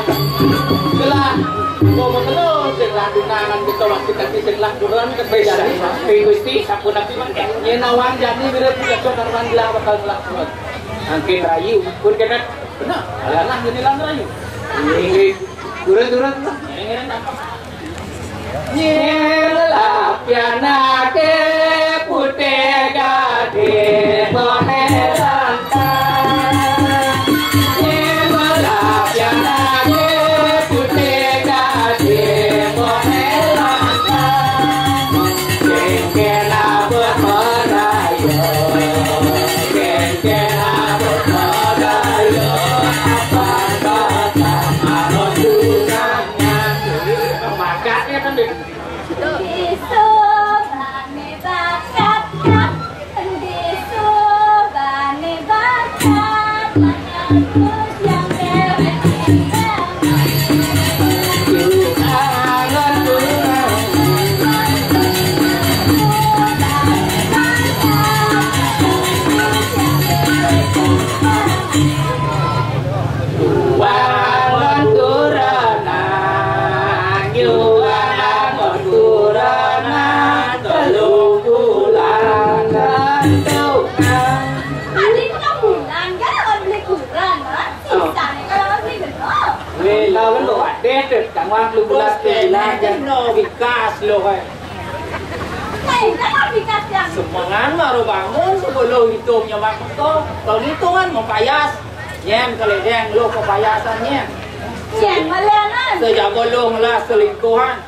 Gelah. Ngomong terus, sing lah tunangan kita waktu tadi, sing lah kurang, kan bisa. Gusti, sampun nabi mah. Yen nawang jani, mire punya sonar, manggilah bakal ngelakuin. Angkin rayu, pun kena. Benar, alah, ini lang rayu. Ini, turun, turun. Ini, ini, apa? Yen lelaki anake putih gadis bohe lantas. Yen lelaki anake putih Wangun turunan, nyuwun angon turunan, telung bulan gantungan. Paling telung bulan, kan lawan beli kurang, kan? Oh. Sisane kan lawan beli genep. Weh, lawan lo wadeh, Dut. Kang Wak, telung bulan, bos, telung bulan, kene kan. Lo bikas lo, kae. Kae, kan bikas yang. Semengan baru bangun, sebelum hitung nyemak meko. Kalau hitungan mau payas. Nyen kali deng, lo kepayasan nyen. Nyen malianan. Sejak lo ngelas selingkuhan.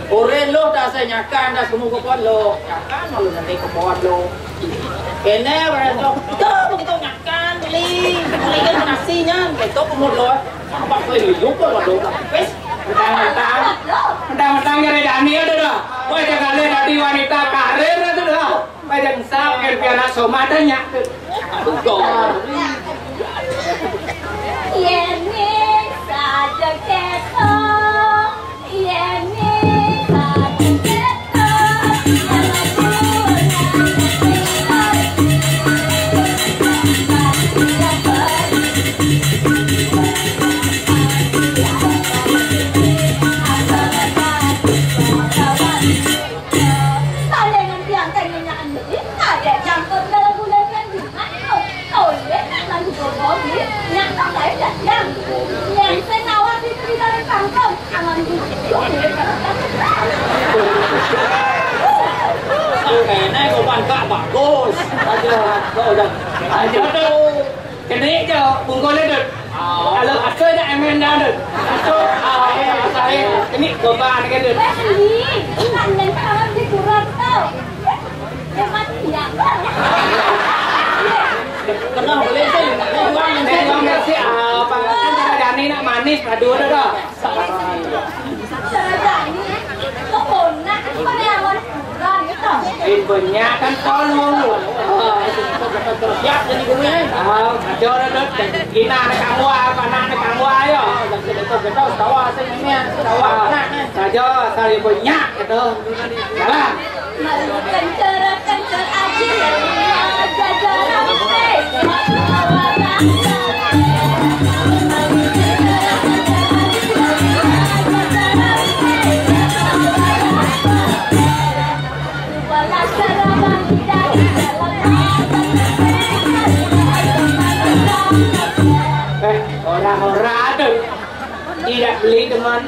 Oren lo tak senyakan, tak semua kepon lo. Nyakan malu nanti kepon lo. Kene, beres lo. Itu begitu nyakan, beli. Beli kan nasi nyen. Itu kemud lo. Apa kau ini lupa lo. Wes. Mentang-mentang. Mentang-mentang nyari Dani ada dah. Wah, jangan lihat tadi wanita karir itu dah. Pajak ensap, yen pianak somat nyak. Aduh, kok. Yen ning sajak ketok, yen ning sajak ketok, yen Palingan tiang kene nyakan beli, kadek campur dalam bulan kan gimana? Oh, iya, kan lagi bobo beli, nyak tak lain dah tiang. Yang saya nawar di beli dalam kangkung, angan di. Kene kok kan gak bagus. Aja, kok udah. Aja tuh. Kene jo, bungkule, Dut. Oh. Kalau aku ada emen dah, Dut. Aku, ah, eh, saya, ini goba ni, Dut. Weh, Andi, kan dan kawan di kurang tau. Dia mati ya. Kenal boleh sih, ini doang, ini doang. Ini doang, sih, apa? Kan cara Dani nak manis, aduh, dah, dah. Cara Dani, kok kona, kan pada awal kurang, gitu. Eh, banyak kan, Paul, mau lu. Siap jadi gue, eh. Ah, aja, Dut, Dut. Gina, anak kamu apa? Anak, anak kamu ayo. Kita, kita, kita, setawa, sih, ini, setawa, ah, anak, eh. Saja, asal ibu nyak, gitu. Jalan. Malu kencur, kencur aja, jajaran, eh. Eh, ora-ora tuh. Tidak beli teman.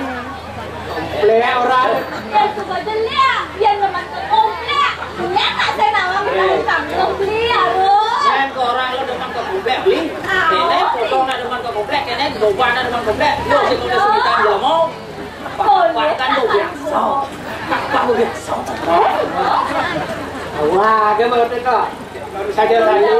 Komplek ora. Ya, coba dilihat. Dia teman ke komplek. Ternyata saya nawang, eh, kamu beli, aduh. Yang ke orang lo teman ke komplek beli. Ah, ini, oke. Potong nak teman ke komplek, ini coba nak teman komplek. Lo sih kalau sekitar dia mau. Boleh. Bahkan lo biasa. Apa lo biasa? Wah, dia mau tengok. Saja saya.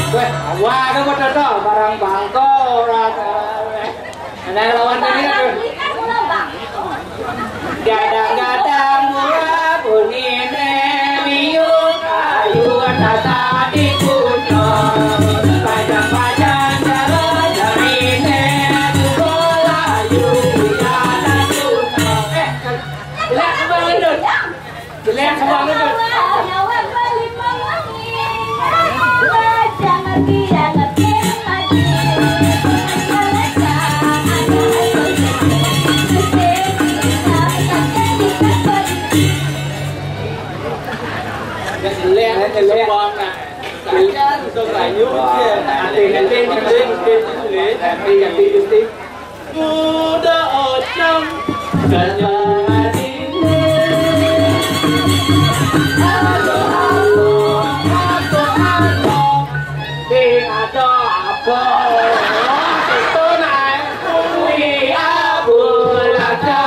Weh, awak ada buat apa? Barang bangko, ora. Ada lawan tadi, aduh. Gadang-gadang murah bunine, liu kayu tasa di gunung. Padang-padang jalan jarine, tubo layu di atas gunung. Eh, lihat, Bang Gendut. Jelek semua lu, Dut. Jelek, jelek. Semua nak. Saja, susah sayur. Wah, nanti, nanti, nanti, nanti, nanti. Kuda Ocang. Sing ada apa? Itu naik kuwi aku lagi.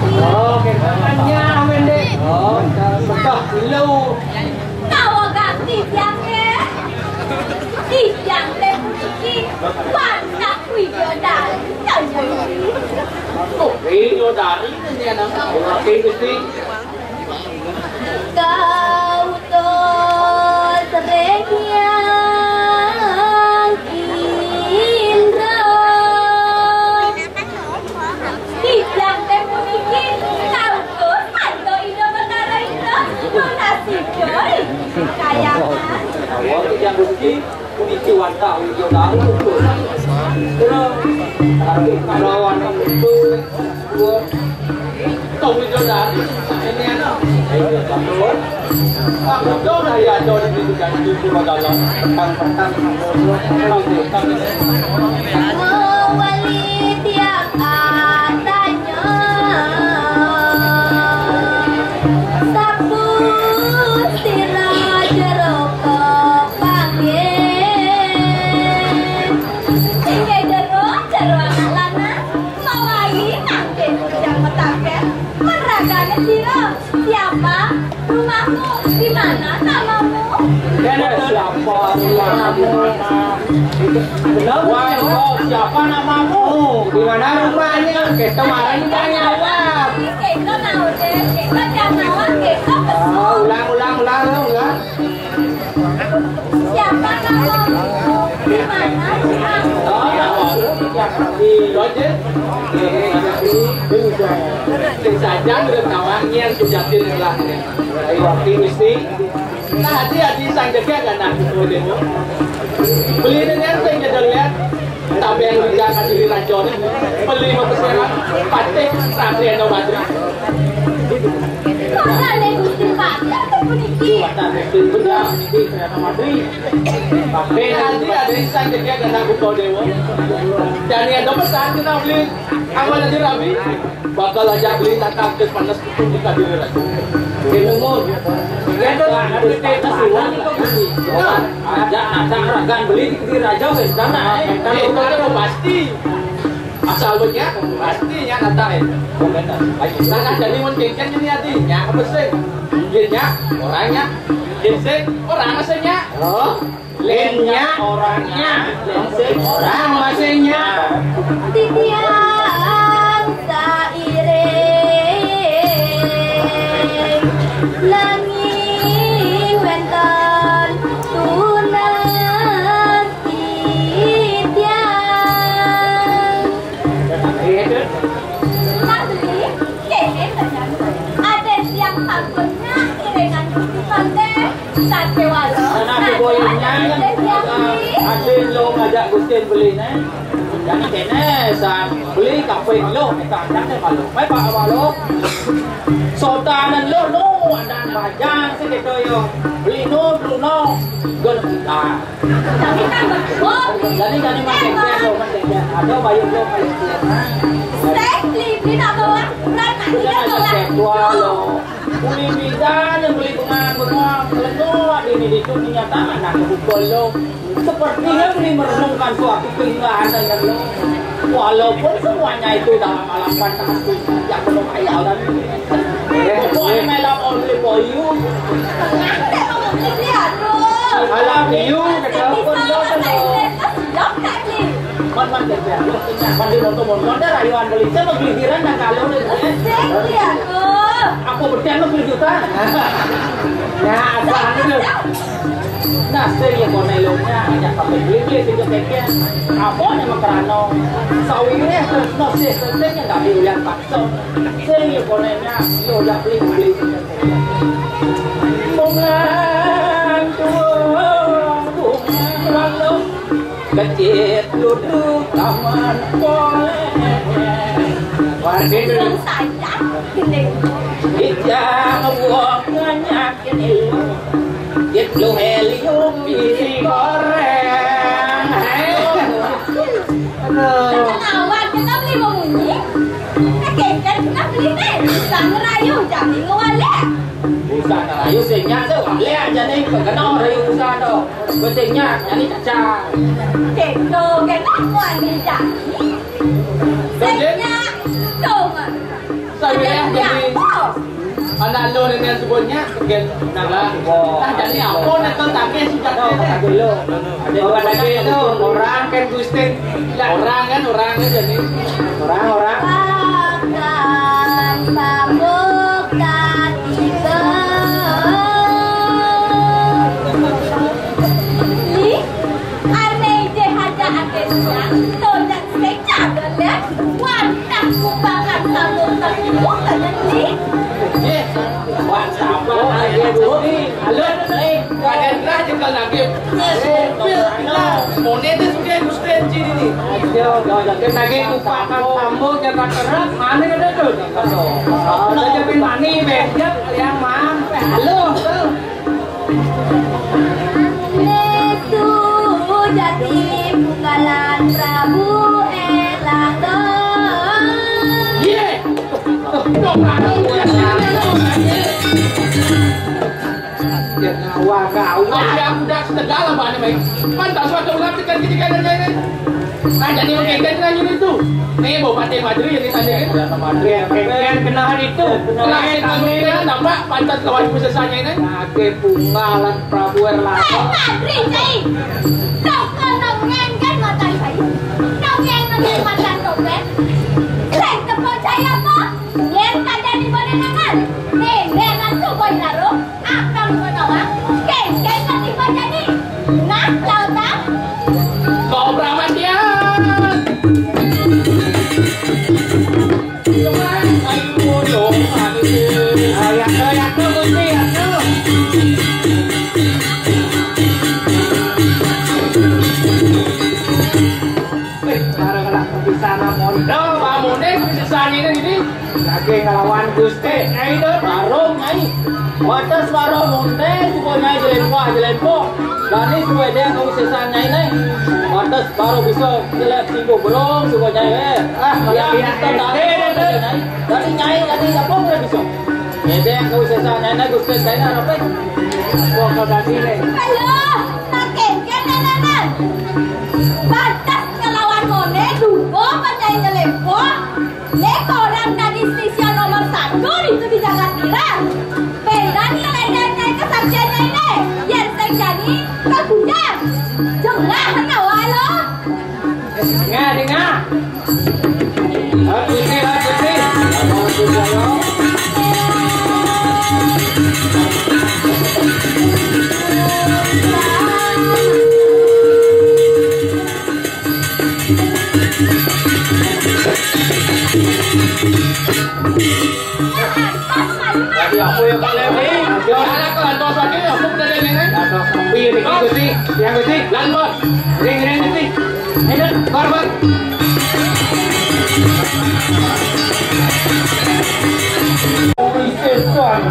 Oh, kita kan nyamén deh. Oh, betah lu. Kawa ganti tiangé. Tiang téh puniki wantah widodari, Kanjeng Gusti. Oh, widodari, Kanjeng Gusti. Kautus ring Hyang Indra. Titiang téh puniki kautus antuk Ida Betara Indra nunas sida ring kayangan. Awa, Titiang Gusti, puniki wantah widodari. Terus, kalawan itu, Tong widodari, ini anak. Ayo, betul. Pak Gudong, ayo, ada di sini, jangan cuci magalang. Petang, petang, petang, petang. Mawali tiang atanya. Sapu sira jero kepanggih. Sing jero, jero anak lanang. Mawali mangkin bujang metaken, meragane sira. Siapa rumahmu? Di mana namamu? Kene siapa rumahmu? Wah, oh, siapa namamu? Di mana rumahnya? Kita malah jawab. Kita mau deh, kita jangan mau, kita pesu. Ulang, ulang, ulang, ulang. Siapa namamu? Di mana rumahmu? Di Loje. Sing sajan udah tawang yang sujatin lah. Ayo, Gusti. Nah, hati-hati sang jaga kan, nah, Loje. Beli dengan sing jaga lihat. Sampeyan ngundang kadiri rajané, beli mapeseran Patih Satria Madri. Kok kalih Gusti Patih puniki? Wadah Gusti Patih puniki, Satria Madri. Tapi nanti ada insan jagat anak Buto Dewa. Dan yang dapat saat kita beli, aku nanti rabi. Bakal ajak beli tata ke panas itu di kadiri raja. Kene mun. Kene ada teh kasuan itu kan. Ajak ajak ragan beli di raja wis kan. Kalau itu pasti. Asal punya pastinya nata ya. Nah, nah, jadi mun kengken ini hati, ya apa sih? Mungkin ya, orangnya. Mungkin sih, orang aslinya. Oh. Lennya orangnya, orang masihnya. Titiang sairing nanging wénten tunas titiang. Tapi, kene ternyata ada yang sampun ngiringan kehidupan deh. Saté waluh. Nah, aku boyongnya kan ada lo ngajak Gustin beli nih. Jadi kene san beli kafe lo, kita ada deh malu. Baik Pak malu. Sotanan lo no ada bajang sih gitu yo. Beli no, beli no. Gue kita. Tapi kan betul. Jadi jadi makin lo makin ada bayar lo bayar. Saya beli beli apa? Berapa? Kita ada dua lo. Uli bidan yang beli bengan-bengan, leno ini di dunia tangan aku pukul lo. Sepertinya beli merenungkan suatu keindahan dan lo. Walaupun semuanya itu dalam alam fantasi, yang belum ayah dan pokoknya main dalam only for you. Alam you, kata pun lo kan lo. Man, man, kerja. Mandi motor, motor, ada rayuan beli. Saya mau giliran dan kalau ni. Sing ya tu. Aku bertian lo beli juta. Ya, asal tu. Nah, sing ya kono eloknya, ajak sampai beli, beli, sing ya. Apa nama kerana? Sawire, no, sih, sing ya, tak diulian paksa. Sing ya kono nya, yo, ajak beli, beli, sing ya. Bunga, bunga, bunga, lalu. Kecil duduk taman boleh. Waduh. Sayang, gending. Ijang wong nganyakin ilu. Dit lu helium bisi goreng. Aduh. Awan kita beli mau munyi. Kakek kita beli nih. Sang rayu jadi ngewalek. Usah rayu sing nyak tu, wale aja ni kena rayu usah tu. Besing nyak, jadi caca. Kendo kena kuan ni jadi. Sing nyak, tu. Saya jadi anak lo ni yang sebutnya. Nah, jadi apa nak kau tangkis sudah tu? Ada orang kan Gustin. Orang kan, orang kan jadi orang, orang. Pakan sabuk tadi. Ih, aneh je haja akhirnya. Tonjak seja deh. Wantah kupakan sabuk tadi. Bukan ni. Eh, wah, sabar aja dulu. Halo, eh. Kadang lah jegal lagi. Moné tu sudah Gusti Haji ini. Ayo, jangan lagi lupakan tamu jaga terus. Mana ada tu? Ada jadi mani bejak yang man. Halo. Nesu jadi bukalan Prabu Erlangga. Ye. Dong, dong, dong. Ya, ngawak, ngawak. Ada budak setegal apa ni, baik? Pantas waktu ulang tekan ketika ada ni. Nah, jadi mungkin kan nanya itu. Ni, Bupati Madri yang ditanya kan? Madri yang kena hari tu. Kelas itu ni, nampak pantas lawan ibu sesanya ini. Lagi bunga lah, Prabu Erlangga. Hai, Madri, cai. Kau kena mengenkan mata saya. Kau yang mengenkan mata topeng. Saya tepuk saya apa? Yen kadang di badan akan. Ni, ni akan tu kau ilaruh. Akang menawa, kengkeng ketiba jadi. Nah, lautan. Kau beramatian. Ayah, ayah, tu, Gusti, ayah, tu. Weh, Nyai ini, lagi ngelawan Gusti Nyai dah. Baru Nyai. Wates baru munte, suku Nyai jelempoh, jelempoh. Dani suku edek kau sesan Nyai nih. Wates baru bisa jelek singgung burung, suku Nyai, eh. Ah, malah yang dia kita tahu, edek, edek. Nyai. Dani Nyai, dani apa boleh bisa? Edek kau sesan Nyai nih, Gusti Nyai nih, apa? Kok kau dani nih? Halo, nak kengken, nenek, nenek. Wates ngelawan mone, duko, panjai jelempoh. Né koran dadi stasiun nomor satu itu di jagat nira. Beda nilai dan nyai kesaktian nyai né. Yén sing jani kagudang. Jengah nawa lo. Dengah, dengah. Hati-hati, hati-hati. Jadi apa ya, Pak Levi? Ya, anak lantos lagi, aku udah dengerin. Lantos, tapi ini Gusti, ya, Gusti. Lantos. Ring, ring, Gusti. Ayo, Pak, Pak. Wisésan.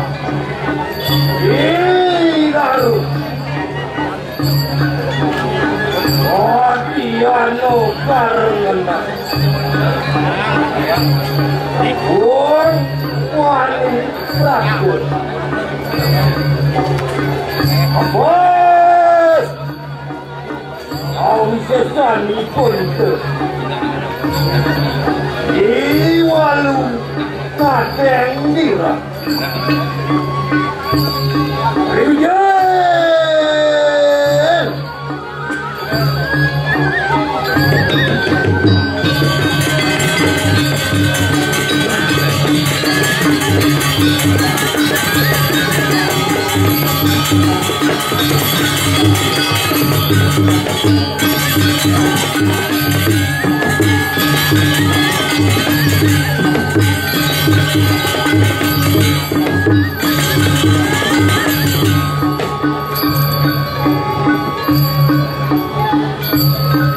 Ih, lalu. Adiano karengenan. Pun wani prakun. Bos. Awisesanipun te. Iwalu kateng dira. Rijen.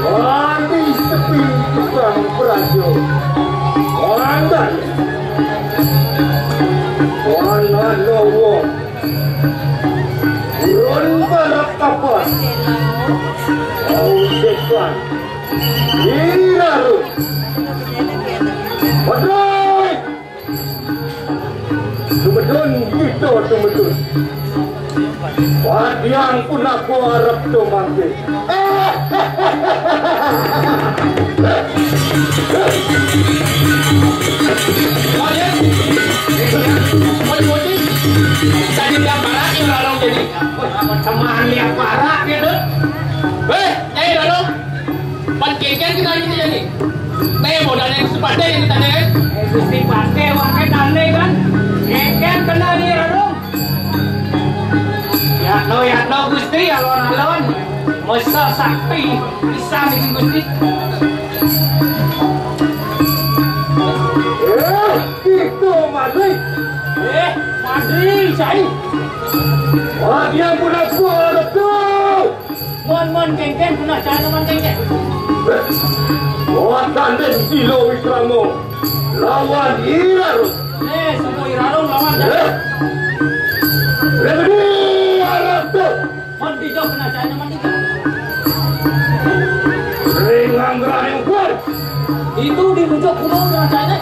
Wani sepi tukang prajo. Korandan. Koran Nowo. Urun balap kapas. Ausekan. Iraru. Padai. Tumedun kita tumedun. Wadiang pun aku arep to mangke. Tadi dia parak ya, orang jadi. Teman dia parak gitu. Hei, Nyai Rano. Pan kéngkén kena ini jadi. Né modalnya sepatu yang kita deh. Eh, Gusti Pate, wakai tandai kan. Kéngkén kena ini, Rarung. Ya no, ya no, Gusti, alon-alon. Masa sakti, bisa bikin Gusti. Eh, itu Madri. Eh, Madri, saya. Wah, dia pun aku ada tuh. Mon, mon, kéngkén, punah cahana mon, kéngkén. Watan den Silo Wikrama lawan Irarung. Eh, semua Irarung lawan. Eh. Lebih arep tuh. Mon, dijok punah cahana mon, dijok. Ring anggraning ukur. Itu di pucuk gunung punah cahana.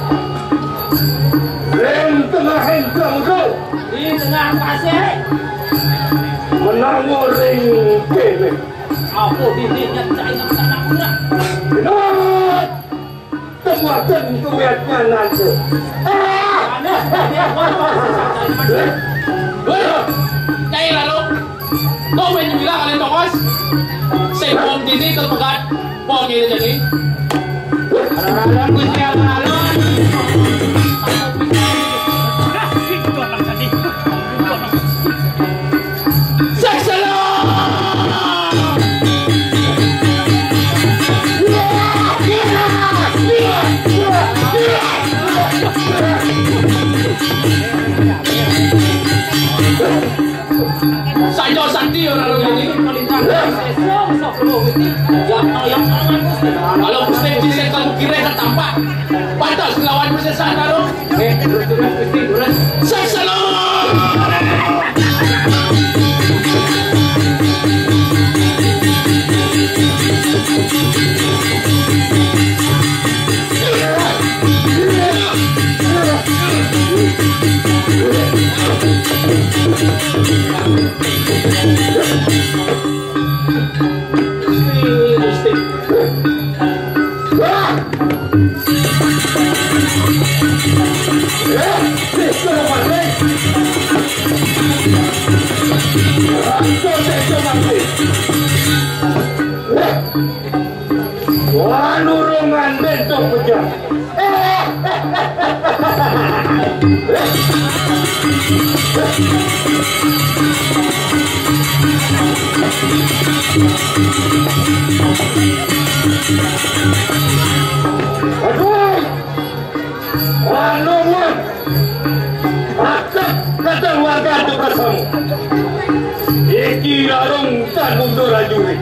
Ring tengahing samudra. Di tengah pasir. Menang ring kéné. Apa dini nyat cai nang sanak punah. Ingat! Temuaken kuwiatnya nanti. Ah! Aneh, dia kuat, Pak. Woi, Nyai Rano. Kau main bilang kalian tongos. Sebelum dini terpegat. Pong ini jadi. Alon-alon, Gusti, alon-alon. Saksala! Saja santi ora lho ini. Kalau Gusti Cicen kan kira ketampak. Pantas nglawan pesesat karo. Eh, terus, terus, terus, terus. Seselo! Wanurungan bentuk pecah. Aduh! Anu, Wan. Aktif kata warga tugasmu. Iki larung tanggung dorajurit.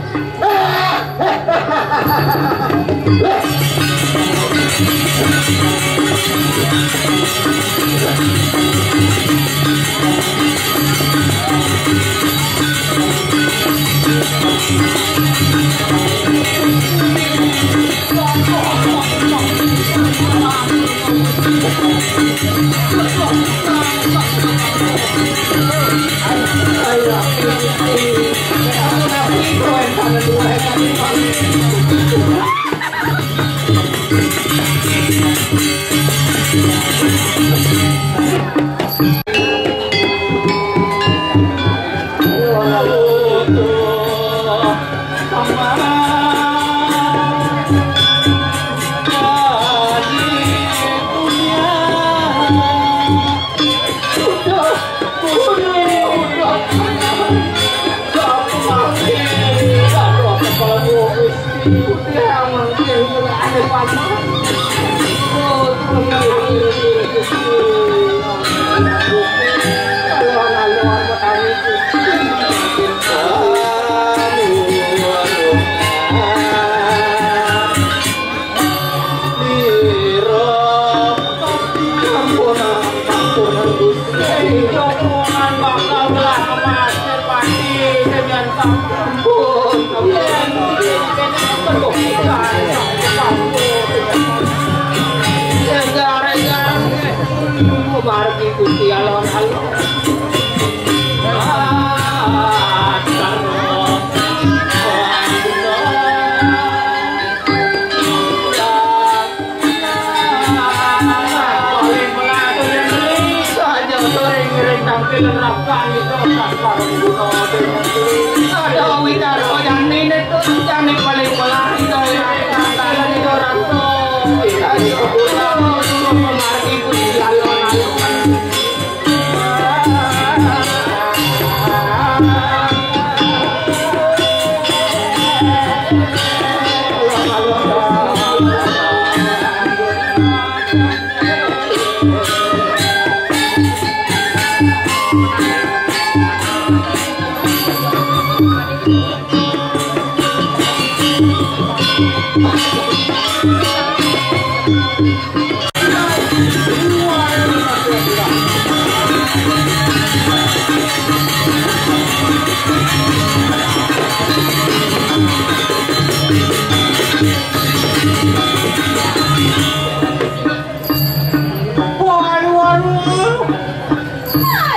Waduh, waduh.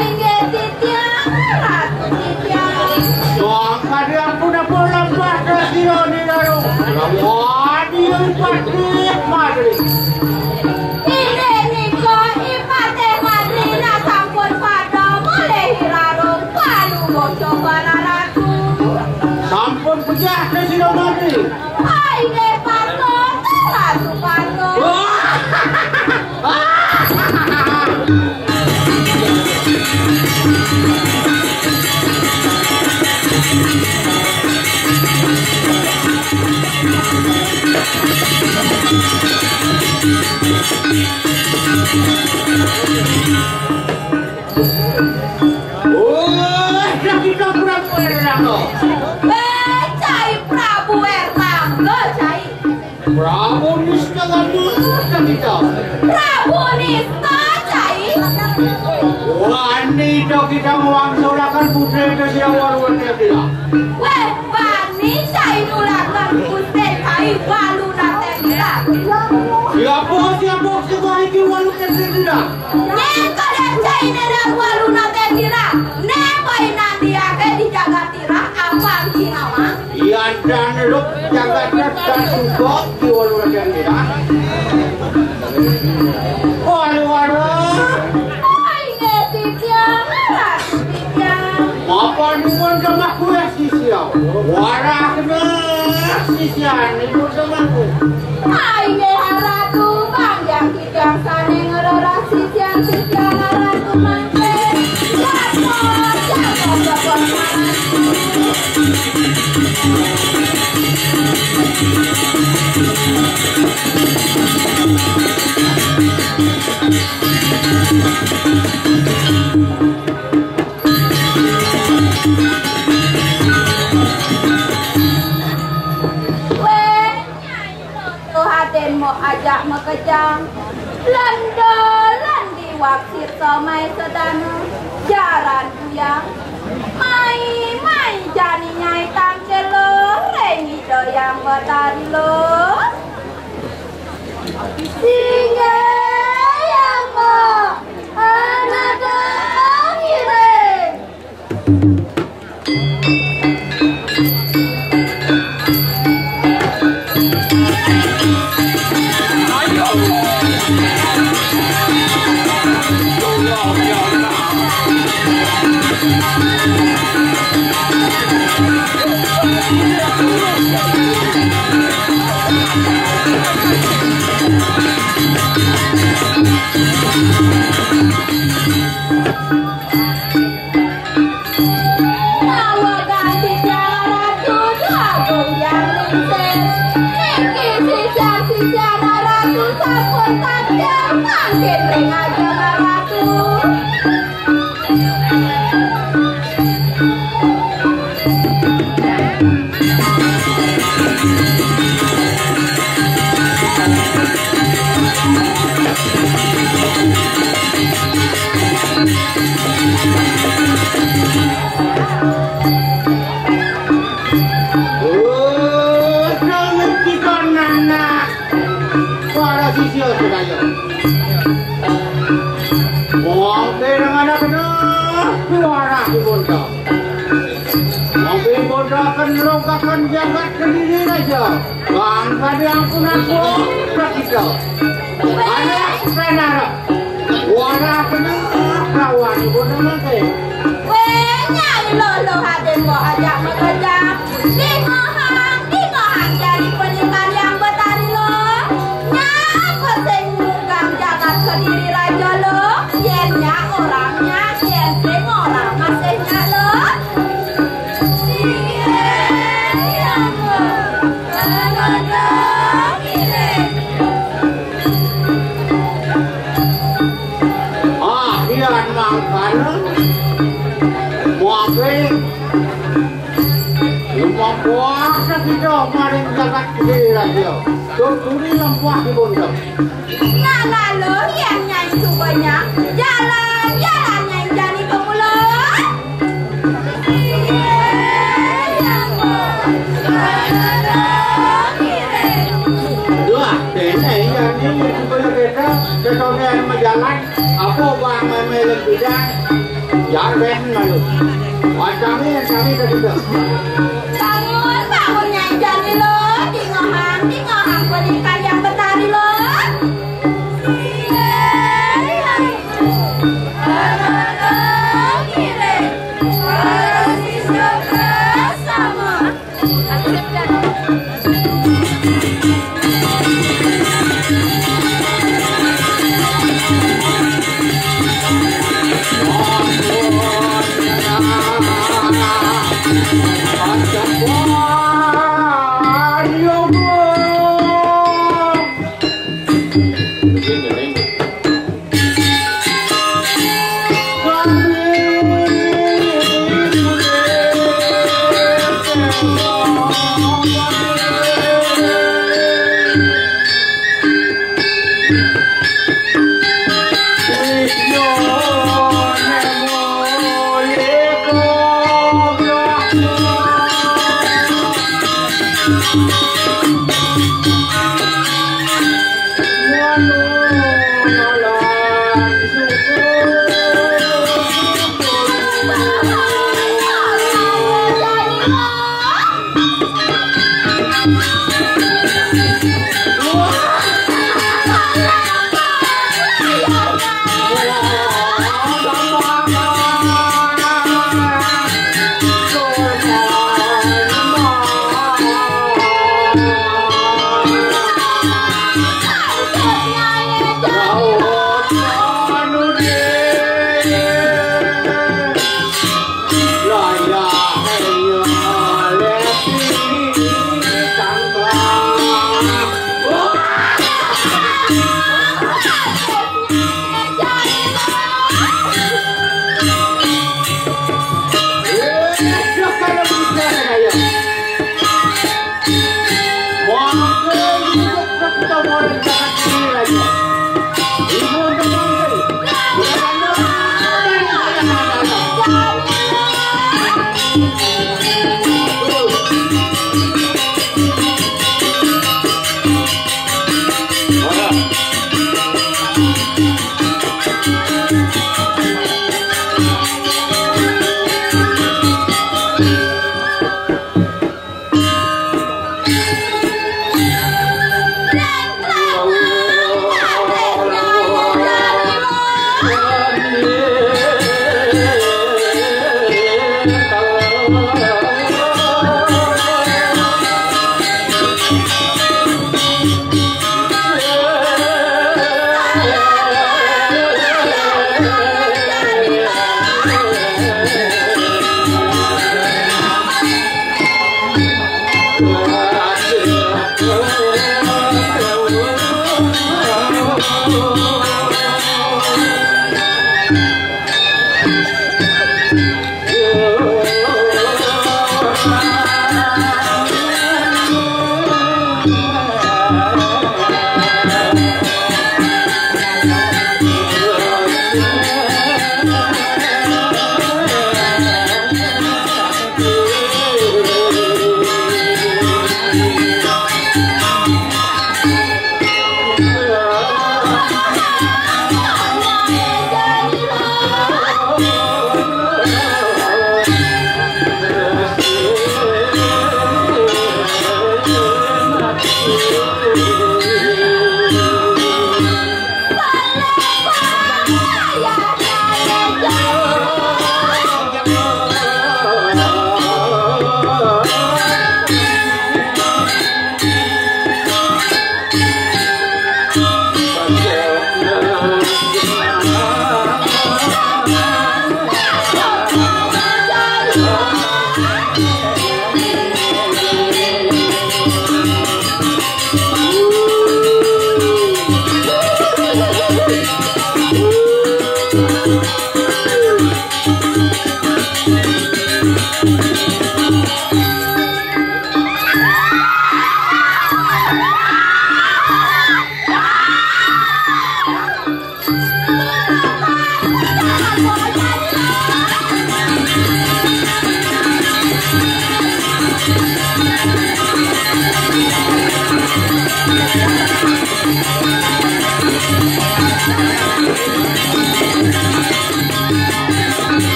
Inggih titiang, Ratu titiang. Wah, kadang pun apa lambat dah sira ni lalu. Wah, dia patih madri. Inggih nika, ipatih madri nak sampun pada malih rarung palu bojo para ratu. Sampun pejah ke sira madri. Ai, nggih, patut, Ratu patut. Oh, kita Prabu Erlangga. Eh, cai Prabu Erlangga, cai. Prabu Niskala Murka kita. Wéh, bani cai nulakan Gusti kai walu natendra. Siapa, siapa sing iki walu natendra? Nyén kadén cai néné walu natendra. Né pai nandiake di jagat ira, abang cinawang. Iya, dan lu jagat dan juga di walu natendra. Walu, walu. Ai, nggih, titiang, Ratu titiang. Mapan nuwun jemah kuwi sisia. Warah kena sisia nuwun jemah kuwi. Ai, nggih, Ratu, panjang titiang sané ngrerah sisia-sisia Ratu mangkin. Jago, jago, jago, Wéh, Nyai Lolo Hadén mok ajak makejang. Lendol lendi wak sirta mai sedana. Jaran kuyang. Mai, mai jani Nyai tangkil lo, ring Ida Hyang Batari lo. Singgih Hyang Mok, ana dong iring. Nawa ganti tiang ratu jagung yang lingsir. Niki sisian-sisian ratu sampun tangkil mangkin ring ajeng ratu. Oh, sanget kita nanak. Para sisya sedaya. Wong pirang anak kena suara di Bonda. Mangkin bodaken rogaken jagat Kediri Raja. Bangsa diampun aku, prakita. Anak senara. Warah kena kawan ibu mangkin. Wéh, Nyai Lolo Hadén mok ajak makejang. Dingohang, dingohang jani peninggal Hyang Betari lo. Nyapa sing nyugang jagat Kediri Raja lo? Yén nyak orang nyak, yén sing orang masih nyak lo. Akhir mangkana, muape, lumah puasa kita maring jagat Kediri Raja. Tur turi lempah di Bonda. Nah, lalu yang nyanyi subanya, jalan, jalan nyanyi jani ke pulau. Wah, dene yang nyanyi subanya beda, sesuai sama jalan, apa bang memeleng bidang, ya ben malu. Wacane yang kami tadi tuh. Bangun, bangun nyanyi jani lo, dingohang, dingohang, beli kalian betari lo.